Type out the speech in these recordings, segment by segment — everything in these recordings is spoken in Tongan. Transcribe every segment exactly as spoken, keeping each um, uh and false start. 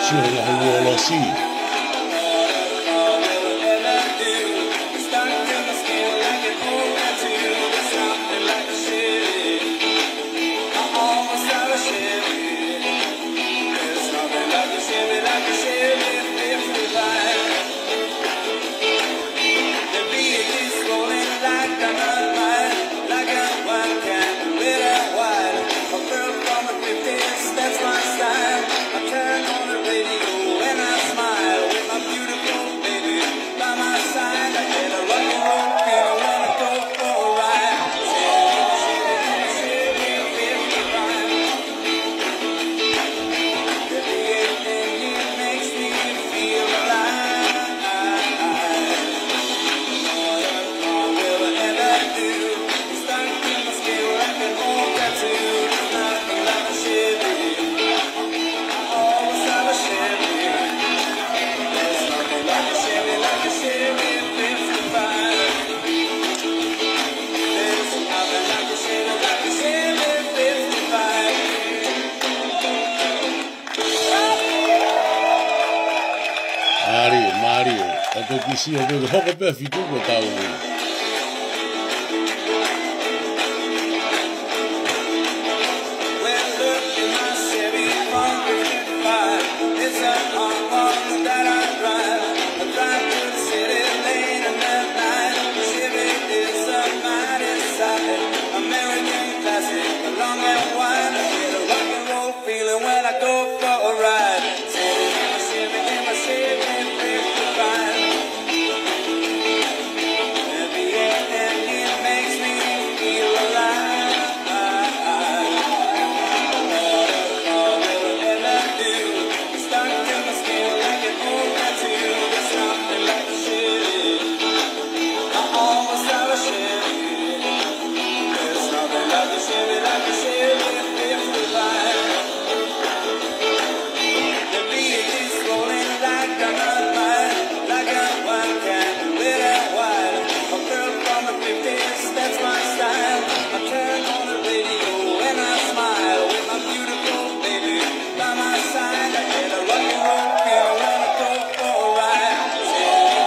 Sio he ngaahi uolosi. Mālie, mālie. Ka ko e kiʻi sio pē, hoko pē fitu ko tau. Feeling when I go for a ride. Sitting in my Chevy, in my Chevy fifty-five. Every A M it makes me feel alive. What a car will ever do. Stuck to my skin like an old tattoo. There's nothing like the Chevy. I always have a Chevy. There's nothing like the Chevy, like the Chevy fifty-five. The V eight is rolling like dynamite, like a wildcat, red and white. A girl from the fifties, that's my style. I turn on the radio and I smile with my beautiful baby by my side. I get a rock and roll feeling when I go for a ride. Chevy,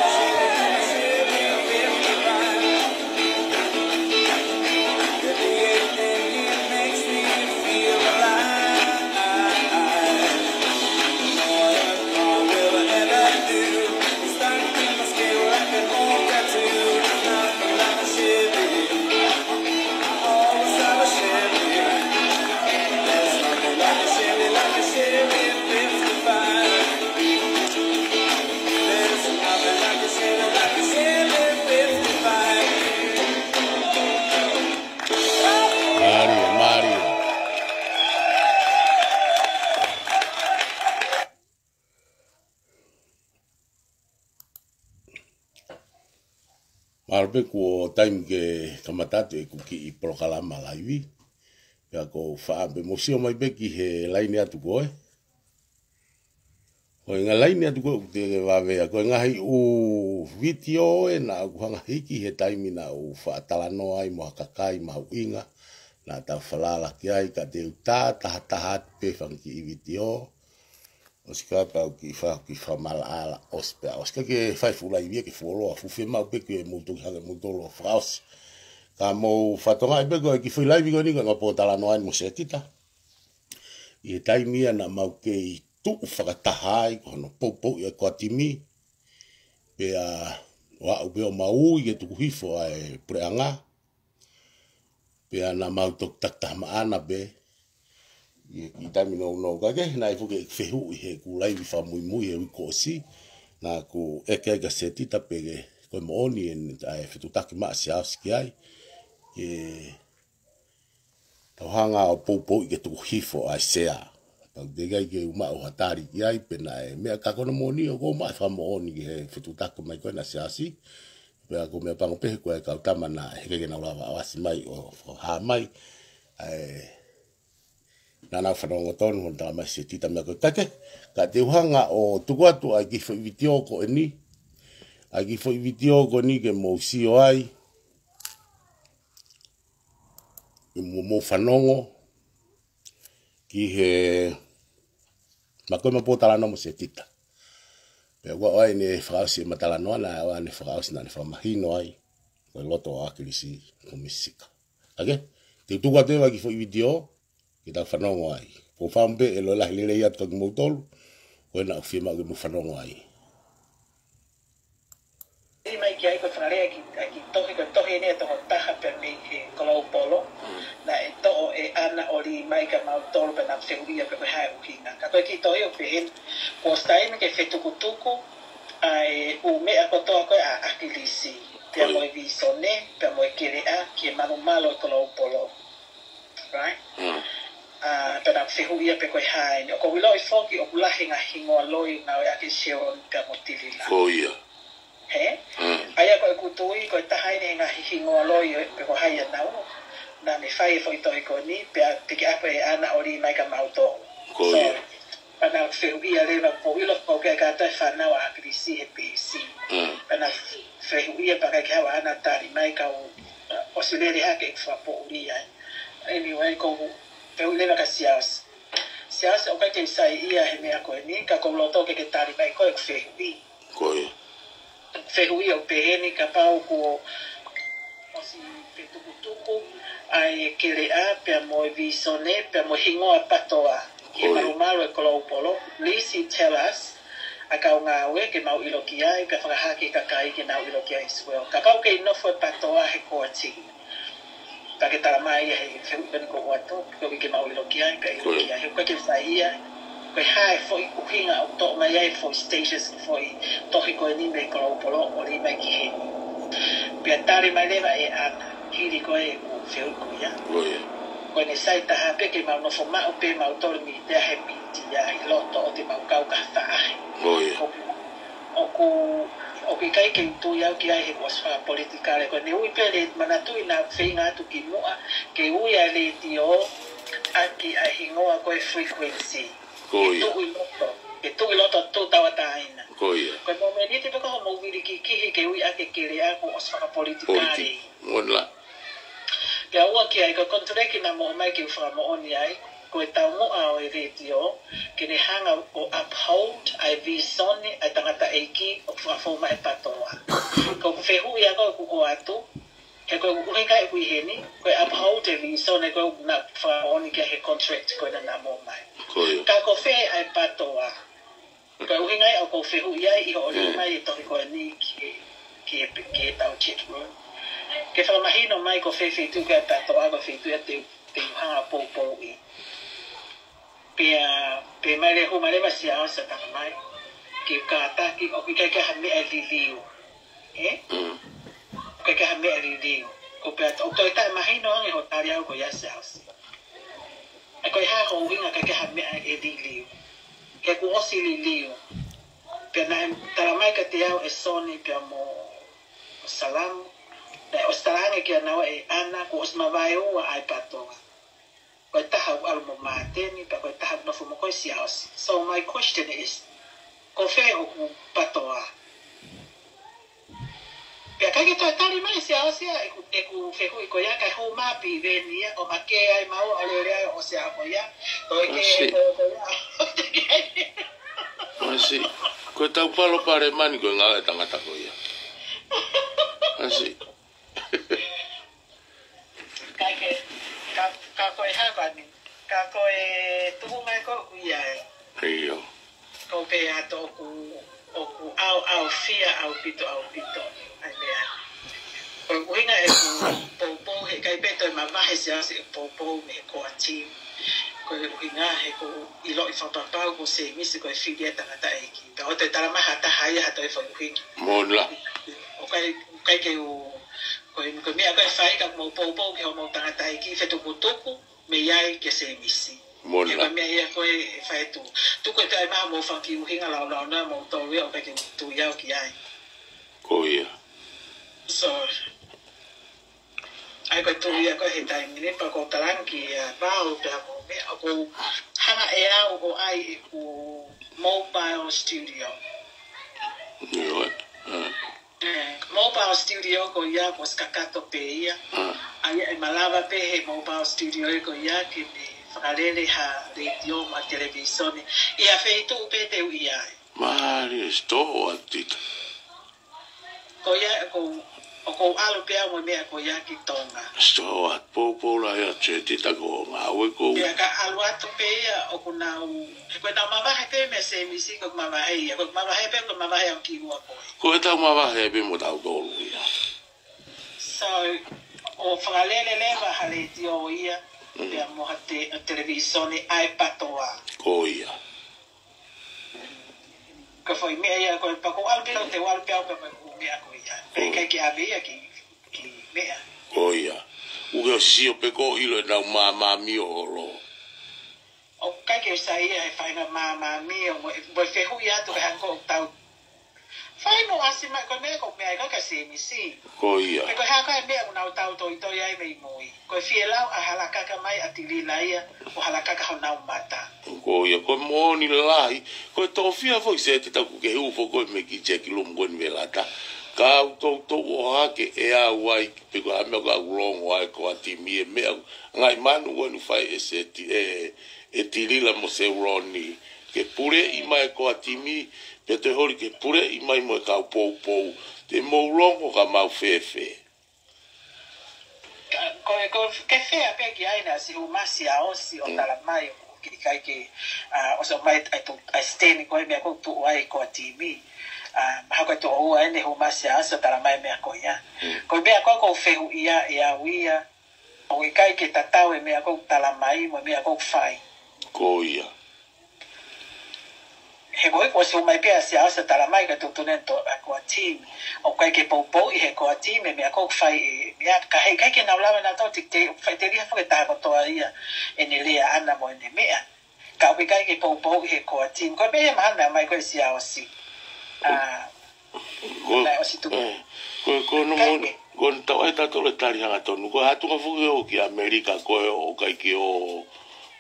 Chevy, Chevy fifty-five. Mālie, mālie. Mālō pē kuo taimi ke kamata atu ʻeku kiʻi polokalama laivi. Pea ko e fakaʻamu pē mo sio mai pē ki he laine atu ko ē. Ko e ngaahi laine atu ko ē ʻoku te vave ai, ko e ngaahi ʻū vitiō ē naʻa ku hanga hiki he taimi naʻa ku faʻa talanoa ai mo ha kakai mahuʻinga naʻa tau falala ki ai, ka te u tā tahataha atu pē fanga kiʻi vitiō. ʻOsi ka tau kiʻi fa-, kiʻi fakamaʻalaʻala, ʻosi pē, ʻosi ka ke fai fuʻu laivi ia ke fuoloa, fuʻu fiemaʻu pē ke mou toki hanga ʻe moutolu ʻo fakaʻosi. Ka mou fakatokangaʻi pē ko e kiʻi foʻi laivi ko eni ko e ngaahi pōtalanoa eni mo Setita. ʻI he taimi ia naʻa mau kei tuʻu fakataha ai ko hono poupouʻi ʻa e kau timi. Pea ʻo aʻu pē ʻo mau ui ke tuku hifo ʻa e puleʻanga. Pea naʻa mau toki takitaha maʻana pē ʻi he kiʻi taimi nounou. Ka ke naʻe foki e fehuʻi heʻeku laivi fakamuimui he uike kuo ʻosi. Naʻa ku ʻeke ai kia Setita pe ko e moʻoni eni ʻa e fetuʻutaki maʻa Siaosi ki ai. Ke tau hanga ʻo poupouʻi ke tuku hifo ʻa e sea. Pea ʻoku teʻeki ai ke u maʻu ha tali ki ai pe naʻe meʻa, ka ko hono moʻoni ʻoku ou maʻu e fakamoʻoni ki he fetuʻutaki mai ko ena ʻa Siaosi. Pea ko e meʻapango pē he ko e kau tama naʻe ʻikai ke nau lava ʻosi mai ʻo fakahā mai ʻa e, naʻa nau fanongo tonu hono tala mai ʻe Setita meʻa ko ē. Ka ke, ka te u hanga ʻo tuku atu ʻa e kiʻi foʻi vitiō ko eni. ʻA e kiʻi foʻi vitiō ko eni ke mou sio ai. Ke mou, mou fanongo ki he Ma ko e ma pōtalanoa mo Setita. Pea ua ʻoe ne fakaʻosi e ma talanoa, naʻe ʻoe ne fakaʻosi naʻa ne fakamahino ai ko e loto ʻo ʻAkilisi ko Misi Sika. Ake, te u tuku atu ʻe ʻoe ki he foʻi vitiō, ke tau fanongo ai. Ko fam pe e lo lahi lelei atu kia kimoutolu, ko ena ʻoku fiemaʻu ke mou fanongo ai. Lī mai ki ai ko e fakalea ki, ki tohi, ko e tohi eni ʻa e tokotaha pē mei he Koloupolo. Naʻe toʻo ʻe ʻAna ʻo lī mai kia mautolu pea naʻa ku fehuʻia pe ko e hā e ʻuhinga. Ka ko e kiʻi tohi ʻoku pehē ni, kuo ʻosi taimi ke fetukutuku ʻa e ʻū meʻa kotoa ko ē ʻa ʻAkilisi, pea mo e vīsone, pea mo e keleʻa, ki he malumalu ʻo e Koloupolo. Right? Pea naʻa ku fehuʻia pe ko e hā eni. ʻOku ou ʻiloʻi foki ʻoku lahi e ngaahi hingoa loi ʻoku ngāueʻaki ʻe Sharon pea mo Tilila. Ko ia. He? ʻA ia ko ʻeku tui, ko e taha eni he ngaahi hingoa loi pe ko hai ʻa naua. Naʻa ne fai e foʻi tohi ko eni, pea pikiʻapu ʻe ʻAna ʻo lī mai kia mautolu. Ko ia. Pea naʻa ku fehuʻia leva, ʻoku ou ʻilo ʻoku ʻikai ke ʻi ai ha fānau ʻa ʻAkilisi he peesi. Pea naʻa ku fehuʻia pea ʻikai ke ʻi ai ha ʻAna tali mai, ka u, ʻosi lele hake ʻeku fakapoʻuli ai. Anyway, ʻoku ou fehuʻi leva kia Siaosi. Siaosi, ʻoku ʻikai ke u saiʻia he meʻa ko eni, ka ʻoku ou loto ke ke tali mai koe ʻeku fehuʻi. Ko ia. Fehuʻi ʻoku pehē ni, kapau kuo ʻosi fetukutuku ʻa e keleʻa pea mo e vīsone pea mo e hingoa PATOA ki he malumalu ʻo e Koloupolo, please tell us, ʻa e kau ngāue ke mau ʻilo ki ai, pea fakahā ki he kakai ke nau ʻilo ki ai as well. Kapau ʻoku kei nofo e PATOA he koati, pea ke tala mai ia he fehuʻi ko eni ʻoku ou ʻoatu, koeʻuhi ke mau ʻilo ki ai, pea ʻilo ki ai. He ʻoku ʻikai ke u saiʻia, ko e hā e foʻi ʻuhinga ʻoku toʻo mai ai e foʻi status, foʻi tohi ko eni mei Koloupolo ʻo lī mai ki heni. Pea tali mai leva ʻe ʻAna, hili ko ē ʻeku fehuʻi ko ia. Ko ia. Ko ʻene sai taha pē ke mau nofo maʻu pē mautolu mītia he mītia ʻi loto ʻo te mau kau ka faʻahi. Ko ia. Ko ʻoku, ʻoku ʻikai ke u tui au ki ai he kuo ʻosi fakapolitikale. Ko ʻene ui pē, lē manatuʻi naʻa ku feinga atu kimuʻa ke ui ʻa e letiō ʻaki ʻa e hingoa ko e frequency. Ko ia. Ke tuʻu ʻi loto, ke tuʻu ʻi loto tuʻu tauʻatāina. Ko ia. Ko e momeniti pē ko hoʻomou vilikikihi ke ui ʻaki e keleʻa kuo ʻosi fakapolitikale. Politi-, mola. Pea ua ki ai, ko e konituleki naʻa mo ʻomai ke u fakamoʻoni ai, ko e taumuʻa ʻo e letiō, ke ne hanga ʻo uphold ʻa e vīsone ʻa e tangataʻeiki ʻoku fakafou mai e PATOA. Ko ʻeku fehuʻi ia ko ē ʻoku ʻoatu, he ko e ʻuhinga ia ʻoku ʻi heni, ko e uphold e vīsone ko ē naʻa ku fakamoʻoni ki ai he contract ko ē naʻa mo ʻomai. Ko ia. Ka ko fē ʻa e PATOA? Ko e ʻuhinga ia ʻoku ou fehuʻi ai ʻi hoʻo lī mai e tohi ko eni ki he, ki he, ki he tau chat room. Ke fakamahino mai ko fē feituʻu ko ē ʻa e PATOA, ko e feituʻu ia te, te u hanga ʻo poupouʻi. Pea, pea mei ai leva, hū mai leva Siaosi ʻo tala mai ke u kātaki, ʻoku ʻikai ke ʻi ai ha meʻa ʻe liliu. Ē? ʻOku ʻikai ke ʻi ai ha meʻa ʻe liliu. Ko e pea, ʻoku toe taʻemahino ange hoʻo tali au ko ia Siaosi. ʻA ia ko e hā hoʻo ʻuhinga ʻikai ke ʻi ai ha meʻa ʻe liliu? He kuo ʻosi liliu. Pea naʻe tala mai kiate au ʻe Soni pea mo Salamu, naʻe ʻosi talaange kia naua ʻe ʻAna kuo ʻosi mavaeua ʻa e PATOA. Ko e taha ʻoku ʻalu mo Māteni, pea ko e taha ʻoku nofo mo koe Siaosi. So my question is, ko fē hoku PATOA? Pea ʻikai ke toe tali mai Siaosi ia ʻeku, ʻeku fehuʻi ko ia, kae hū mai ʻa Piveni ia, ʻo makē ai maua ʻo lele ai ʻo ʻosi ʻa ko ia. Ko e ke, ko, ko ia. ʻAsi. Ko e tau palopalema ni ko e ngāue ʻa e tangata ko ia. ʻAsi. Ka ke, ka, ka ko e hā vani, ka ko e tuʻunga ē ko ia ē. ʻIo. Ko pē ʻa ʻoku, ʻoku ʻaoʻaofia ʻaupito, ʻaupito ʻa e meʻa. Ko e ʻuhinga ʻeku poupou he ʻikai pē toe mavahe Siaosi ʻeku poupou mei he koati. Ko e ʻuhinga he ʻoku ou ʻiloʻi fakapapau ko Semisi ko e fili ʻa e tangataʻeiki. Pea ʻoua toe tala mai ha taha ia ha toe foʻi ʻuhinga. Mola. ʻOku ʻikai, ʻoku ʻikai ke u, ko e, ko e meʻa ko ē ʻe fai ka mou poupou ki hoʻomou tangataʻeiki fetukutuku mei ai kia Semisi. Mola. He ko e meʻa ia ko ē ʻe fai atu. Tuku atu ai maha mou fanga kiʻi ʻuhinga laulaunoa moutolu ia ʻoku ʻikai ke u tui au ki ai. Ko ia. So, ʻa ia ko e tui ia ko ē he taimi ni pea ʻoku ou talaange kia Vao pea mo meʻa ʻoku ou hanga ʻe au ʻo ʻai ʻeku mobile studio. ʻIo, ē. Ē, mobile studio ko ia kuo ʻosi kakato pē ia. ʻA ia ʻe malava pē he mobile studio ē ko ia ke ne fakalele ha letiō mo ha televīsone ʻi ha feituʻu pē te u ʻi ai. Mālie, sitoa atu Tita. Ko ia, ʻoku ou, ʻoku ou ʻalu pē au mo e meʻa ko ia ki Tonga. Sitoa atu, poupou lahi atu Tita ko e ngāue ko ē. Pea ka ʻalu atu pē ia ʻoku nau, he ko ʻenau mavahe pē meia Semisi, ko e mavahe ia, ko e mavahe pē, ko e mavahe ʻaʻau ki ua ko ē. Ko ʻetau mavahe pē mo tautolu ia. So, ʻo fakalele leva ha letiō ia, Mm. pea mo ha te-, televīsone ʻa e PATOA. Ko ia. Ko e foʻi meʻa ia, ko e pea ʻoku ou ʻalu pē au, te u ʻalu pē au pē mo e meʻa ko ia. Pea Mm. ʻikai ke ʻave ia ki, ki meʻa. Ko ia. ʻOku ke sio pē ʻoku ʻilo ʻenau māmāmio holo. ʻOku ʻikai ke u saiʻia he faʻahinga māmāmio mo, mo e fehuʻi atu ka hangē ʻoku tau fai mo ʻasi mai ko e meʻa ko e meʻa ʻikai ka Semisi. Ko ia. Pe ko e hā ko e meʻa ʻoku nau tau toitoi ai mei mui. Ko e fielau ʻa e halakaka mai ʻa Tilila ia, ʻo halakaka honau mata. Ko ia, ko e moʻoni lahi. Ko e toʻofia foʻi Tita ʻoku ke hū foki koe mei he kiʻi chat room ko eni Velata. Ka u toutou ʻohake ʻe au ai, pe ko e hā e meʻa ʻoku ou longo ai ko e timi e meʻa. Ngaahi manu ko eni fai ʻe Tita, ʻe, ʻe Tilila mo Seuloni. Ke puleʻi mai ko e timi, pea toe holi ke puleʻi mai mo e kau poupou. Te mou longo ka mau fēfē. Ka, ko e, ko e ke fea pē ki ai naʻa siʻi hū mai Siaosi ʻo Mm. tala mai ʻoku ʻikai ke, ʻa, ʻosi ʻomai ʻa e tu-, ʻa e siteni ko e meʻa ʻoku tuʻu ai ko e timi. ʻA, mahalo ko e tuʻo ua eni hū mai Siaosi ʻo tala mai meʻa ko ia. Mm. Ko e meʻa ko ē ʻoku ou fehuʻia ʻe au ia, ʻoku ʻikai ke tatau e meʻa ʻoku tala mai mo e meʻa ʻoku fai. Ko ia. He ko e ʻosi hū mai pē ʻa Siaosi ʻo tala mai ka tuʻutuʻuni ʻa e ko e timi. ʻOku ʻikai ke poupouʻi he ko e timi e meʻa ʻoku fai ʻe meʻa ka heʻikai ke nau lava nautolu te, te faʻiteliha foki e taha kotoa ia ʻene lea ʻana mo ʻene meʻa. Ka ʻoku ʻikai ke poupouʻi he ko e timi. Ko e meʻa ia mahalo naʻe ʻomai ko ē ʻe Siaosi. ʻA, Ko, naʻe ʻosi tuʻu. eh, ko, ko no Kai mo, ke. Ko no tau ai tautolu e tali hangatonu. Ko e hā e tuʻunga foki ʻo ki ʻAmelika ko e ʻoku ʻikai ke ō,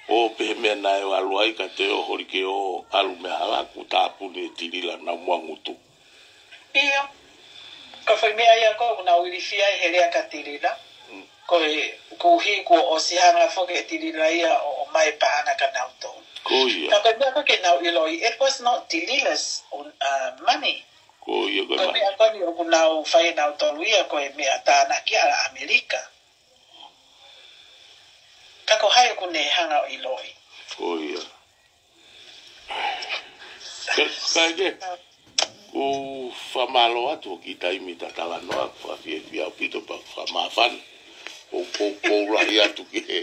ō pehē meʻa naʻe ō ʻalu ai ka te ō holi ke ō ʻalu mei he hala kuo tāpuni ʻe Tilila naʻa nau muʻa ngutu. ʻIo. Ko e foʻi meʻa ia ko ē ʻoku nau ilifia ai he lea kia Tilila. Mm. Ko e, koeʻuhi kuo ʻosi hanga foki ʻe Tilila ia ʻo, ʻomai e paʻanga kia nautolu. Ko ia. Ka ko e meʻa ko ē ke nau ʻiloʻi, it was not Tilila's own, uh, money. Ko ia ko e Ko e ma- meʻa ko eni ʻoku nau fai ʻe nautolu ia ko e meʻa tānaki ʻa ʻAmelika. Ka ko hai ʻoku ne hanga ʻo ʻiloʻi. Ko ia. Ka, ka ke, ʻoku ou fakamālō atu ki he taimi ta talanoa, fakafiefia ʻaupito pea fakamāfana. ʻOku ou, ʻoku ou lahi atu ki he,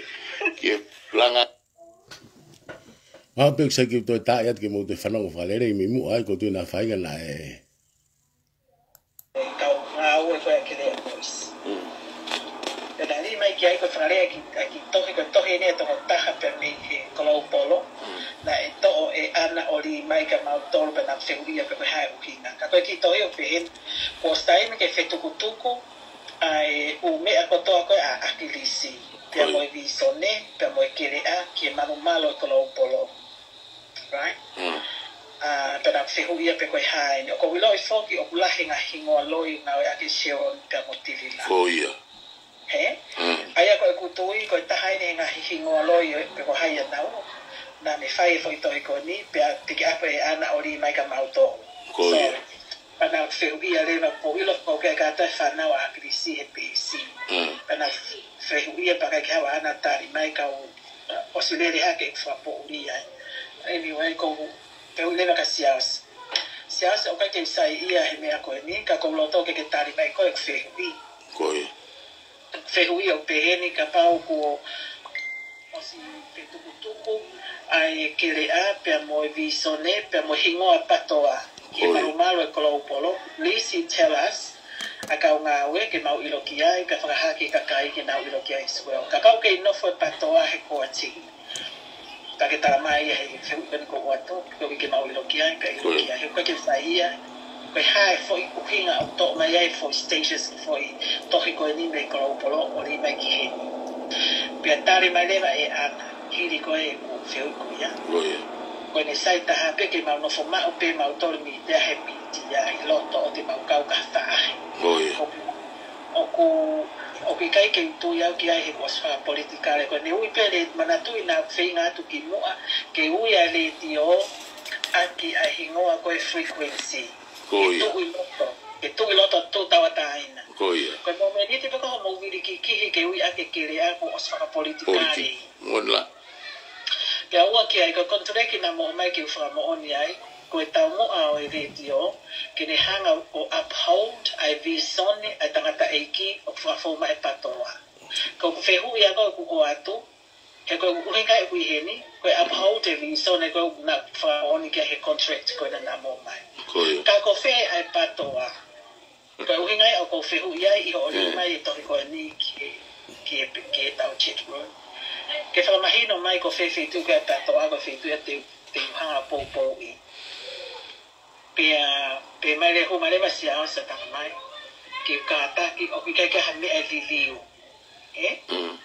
ki he langa. Mahalo pē ʻoku sai ke u toe taaʻi atu ke mou toe fanongo fakalelei mei muʻa ai ko e tuʻu ʻena faʻahinga naʻe. Kau ngāue ko ē ʻa e Kelea Voice. Mm. Pea naʻe lī mai ki ai ko e fakalea ki, ʻa e kiʻi tohi, ko e tohi eni ʻe toko taha pē mei he Koloupolo. Mm. Naʻe toʻo ʻe ʻAna ʻo lī mai kia mautolu pea naʻa fehuʻia pe ko e hā e ʻuhinga. Ka ko e kiʻi tohi ʻoku pehē ni, kuo ʻosi taimi ke fetukutuku ʻa e ʻū meʻa kotoa ko ē ʻa ʻAkilisi. Pea Ko ia. mo e vīsone, pea mo e keleʻa, ki he malumalu ʻo e Koloupolo. Right? Mm. ʻA, pea naʻa fehuʻia pe ko e hā eni. ʻOku ou ʻiloʻi foki, ʻoku lahi e ngaahi hingoa loi, ngāueʻaki ʻe Sharon pea mo Tilila. Ko ia. He? Mm. ʻA ia ko ʻeku tui, ko e taha eni he ngaahi hingoa loi, pe ko hai ʻa nautolu. Naʻa ne fai e foʻi tohi ko eni, pea tiki ape ʻe ʻAna ʻo lī mai kia mautolu. Ko So, ia. pea naʻa fehuʻia leva ʻoku ou ʻilo ko e kātoa e fānau ʻa ʻAkilisi he peesi. Mm. Pea naʻa fehuʻia pea ʻikai ke ʻi ai haʻana tali mai ka u, ʻosi lele hake ʻeku fakapoʻuli ai. Anyway, ʻoku ou fehuʻi leva kia Siaosi. Siaosi ʻoku ʻikai ke u saiʻia he meʻa ko eni, ka ʻoku ou loto ke ke tali mai ko ē ʻeku fehuʻi. Ko ia. Fehuʻi ʻoku pehē ni kapau kuo ʻosi fetukutuku ʻa e keleʻa, pea mo e vīsone, pea mo e hingoa PATOA. Ki he Ko ia. malumalu ʻo e Koloupolo, please tell us, ʻa e kau ngāue ke mau ʻilo ki ai, pea fakahā ki he kakai ke nau ʻilo ki ai as well. Kapau ʻoku kei nofo e PATOA he koati. Ka ke tala mai ia he fehuʻi ko eni ʻoku ʻoatu, koeʻuhi ke mau ʻilo ki ai, pea ʻilo Ko ia. ki ai. He ʻoku ʻikai ke fai ia, ko e hā e foʻi ʻuhinga ʻoku toʻo mai ai e foʻi status, foʻi tohi ko eni mei Koloupolo, ʻo lī mai ki heni. Pea tali mai leva ʻe ʻAna, hili ko ē ʻeku fehuʻi ko ia. Ko ia. Ko ʻene sai taha pē ke mau nofo maʻu pē mautolu mītia he mītia ʻi loto ʻo te mau kau ki ha faʻahi. Ko ia. ʻOku, ʻoku ʻOku ʻikai ke u tui au ki ai he kuo ʻosi fakapolitikale. Ko ʻene ui pē le manatuʻi naʻa ku feinga atu ki muʻa ke ui ʻa e letiō ʻaki ʻa e hingoa ko e frequency. Ko ia. Ke tuʻu ʻi loto, ke tuʻu ʻi loto tuʻu tauʻatāina. Ko ia. Ko e momeniti pē ko hoʻomou vili kikihi ke ui ʻaki e kelea kuo ʻosi fakapolitikale. Politi. Mola. Pea ua ki ai, ko e konituleki naʻa mou ʻomai ke u fakamoʻoni ai, ko e taumuʻa ʻo e letiō, ke ne hanga ʻo uphold ʻa e vīsone ʻa e tangataʻeiki ʻoku fakafou mai e PTOA. Ko ʻeku fehuʻi ia ko ē ʻoku ʻoatu, he ko e ʻuhinga ʻeku ʻi heni, ko e uphold e vīsone ko ē naʻa ku fakamoʻoni ki ai he contract ko ē naʻa mou ʻomai. Ko ia. Ka ko fē ʻa e PTOA? Ko e ʻuhinga ia ʻoku ou fehuʻi ai ʻi hoʻo lī mai e tohi ko eni ki he, ki he, ki he tau chat room. Ke fakamahino mai ko fē feituʻu ko ē ʻa e PTOA, ko e feituʻu ia te, te u hanga ʻo poupouʻi. Pea, pea mai le huma leva Siaosi ʻo talamai ke u kātaki ʻoku ʻikai ke ʻi ai ha meʻa ʻe liliu. Ē? Mm.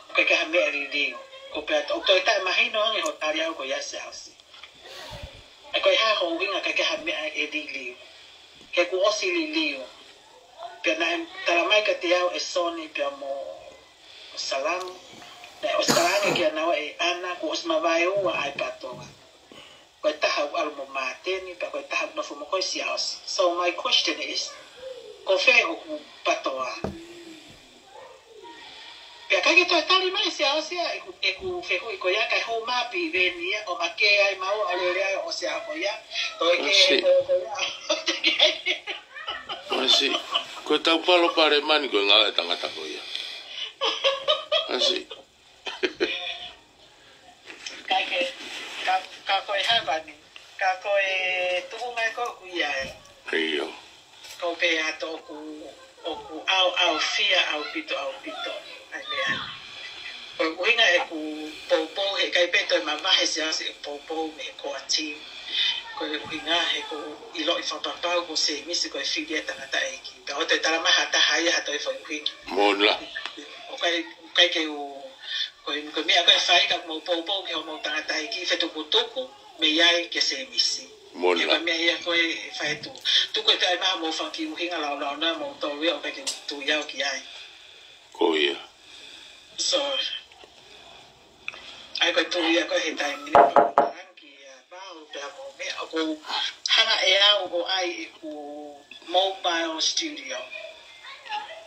ʻOku ʻikai ke ʻi ai ha meʻa ʻe liliu. Ko pea, ʻoku toe taʻemahino ange hoʻo tali au ko ia Siaosi. ʻE ko e hā hoʻo ʻuhinga ʻikai ke ʻi ai ha meʻa ʻe liliu? He kuo ʻosi liliu. Pea naʻe talamai kiate au ʻe Soni pea mo, mo Salami. Naʻe ʻosi talaange kia naua ʻe ʻAna, kuo ʻosi mavaeua ʻa e PTOA. Ko e taha ʻoku ʻalu mo Māteni, pea ko e taha ʻoku nofo mo koe Siaosi. So my question is, ko fē hoku PTOA? Pea ʻikai ke toe tali mai Siaosi ia ʻeku, ʻeku fehuʻi ko ia, kae hū mai Piveni ia, ʻo makē ai maua ʻo lele ai ʻo Siaosi ko ia, toe kē, ʻOsi. Toe ko ia. ʻOsi. Ko e tau palopalema ni ko e ngāue ʻa e tangata ko ia. ʻOsi. Ka ke, ka, ka ko e hā vani, ka ko e tuʻunga ē ko ē ʻoku ʻi ai. ʻIo. Ko pē ʻa e tō ʻoku, ʻoku ʻaoʻaofia ʻaupito, ʻaupito. ʻA e meʻa. Ko e ʻuhinga ʻeku poupou, he ʻikai pē toe mavahe Siaosi ʻeku poupou mei he core team. Ko e ʻuhinga he ʻoku ou ʻiloʻi fakapapau ko Sēmisi ko e fili ʻa e tangataʻeiki. Pea ʻoua toe talamai ha taha ia ha toe foʻi ʻuhinga. Mola. ʻOku ʻikai, ʻikai ke u, ko e, ko e meʻa ko ē ʻe fai ka mou poupou ki hoʻomou tangataʻeiki fetukutuku mei ai kia Sēmisi. Mola. Ia ko e meʻa ia ko ē ʻe fai atu. Tuku ē pē ʻa e meʻa mou fakakiʻi ʻuhinga laulaunoa moutolu ia ʻoku ʻikai ke u tui au ki ai. Ko ia. So, ʻa ia ko e tui ia ko ē he taimi ni pea ko e tangi ia pau pea mo meʻa ʻoku ou hanga ʻe au ʻo ʻai ʻeku mobile studio.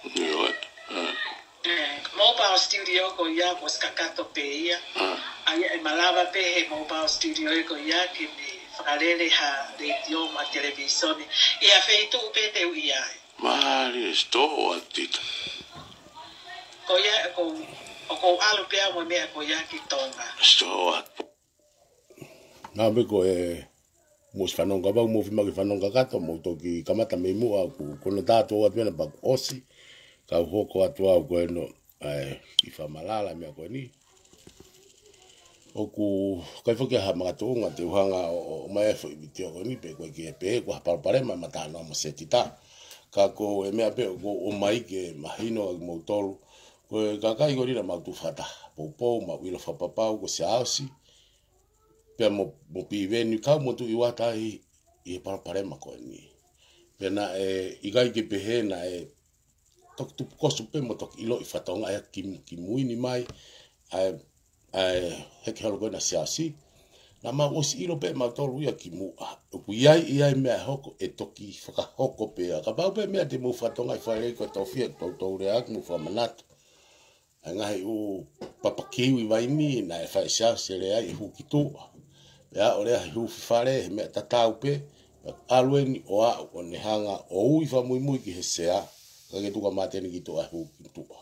ʻIo, ē. ʻE, mobile studio ko ia kuo ʻosi kakato pē ia. ʻA ia ʻe malava pē he mobile studio ko ia ke ne fakalele ha letiō mo ha televīsone ʻi ha feituʻu pē te u ʻi ai. Mālie, sitoa ʻa Tita. Ko ia, ʻoku ou, ʻoku ou ʻalu pē au mo e meʻa ko ia ki Tonga. Sitoa. Naʻa pē ko e mou ʻosi fanongo kapau mou fiemaʻu ke fanongo kakato, mou toki kamata mei muʻa ʻoku, ko hono tā atu atu ena pea kuo ʻosi, kau hoko atu au ko eno, ʻa e, ʻi Fakamalala meʻa ko eni. ʻOku ʻikai foki ha makatuʻunga te u hanga ʻo, ʻo, ʻomai e foʻi vitiō ko eni pe ko e ke pe ko ha palopalema ma tā noa mo Setita. Ka ko e meʻa pē ʻoku ou ʻomai ke mahino ʻa kimoutolu. Ko e kakai ko eni naʻa mau tuʻu fakataha. Poupou, mau ʻilo fakapapau ko Siaosi. Pea mo, mo Piveni kau mo Tuʻi Uata ʻi, ʻi he palopalema ko eni. Pea naʻe ʻikai ke pehē naʻe toki tupu koso pē mo toki ʻiloʻi fakatonga ia ki, kimui ni mai, ʻa e, ʻa e heke holo ko ena Siaosi. Naʻa mau ʻosi ʻilo pē mautolu ia kimuʻa. ʻOku ʻi ai, ʻi ai meʻa ʻe hoko, ʻe toki fakahoko pē ia. Kapau pē meʻa te mou fakatonga ʻi fale ko e tofiʻa, toutou lea ʻaki mo fakamanatu. ʻA e ngaahi ʻū papa kiwi vaini naʻe fai ʻe Siaosi ʻe lea ai ʻe hū ki tuʻa. Pea ʻo lea he hū fefale he meʻa tatau pē, pea ʻalu eni ʻo aʻu ʻo ne hanga ʻo ui fakamuimui ki he sea, ka ke tuku ʻa Māteni ki tuʻa ʻo hū ki tuʻa.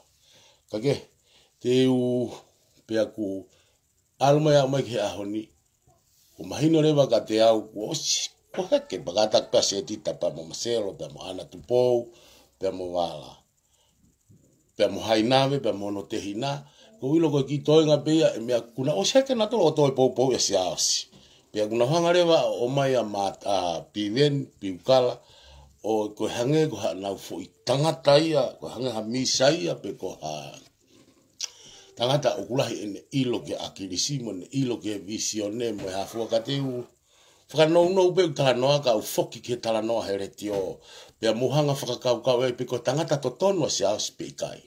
Ka ke, te u pea ku ʻalu mai aʻu mai ki he ʻaho ni, kuo mahino leva kiate au, kuo ʻosi, kuo heke, pea kātaki pē ʻa Setita pea mo Maselo, pea mo ʻAna Tupou, pea mo Vala. Pea mo Hainave, pea mo hono tehina. Ko e ʻilo ko e kiʻi toenga pē ia, ʻe meʻa kuo na ʻosi heke nautolu ʻo toe poupou ʻia Siaosi. Pea kuo nau hanga leva ʻo ʻomai ʻa Mata, ʻa Piveni, Piukala, ʻo ko e hangē ko haʻanau foʻi tangata ia, ko e hangē ha misa ia, pe ko ha tangata ʻoku lahi ʻene ʻilo ki he ʻAkilisi mo ʻene ʻilo ki he vīsone mo e hā fua ka te u fakanounou pē ʻeku talanoa ka u foki ki he talanoa he letiō. Pea mou hanga fakakaukau ai pe ko e tangata totonu ʻa Siaosi pe ʻikai.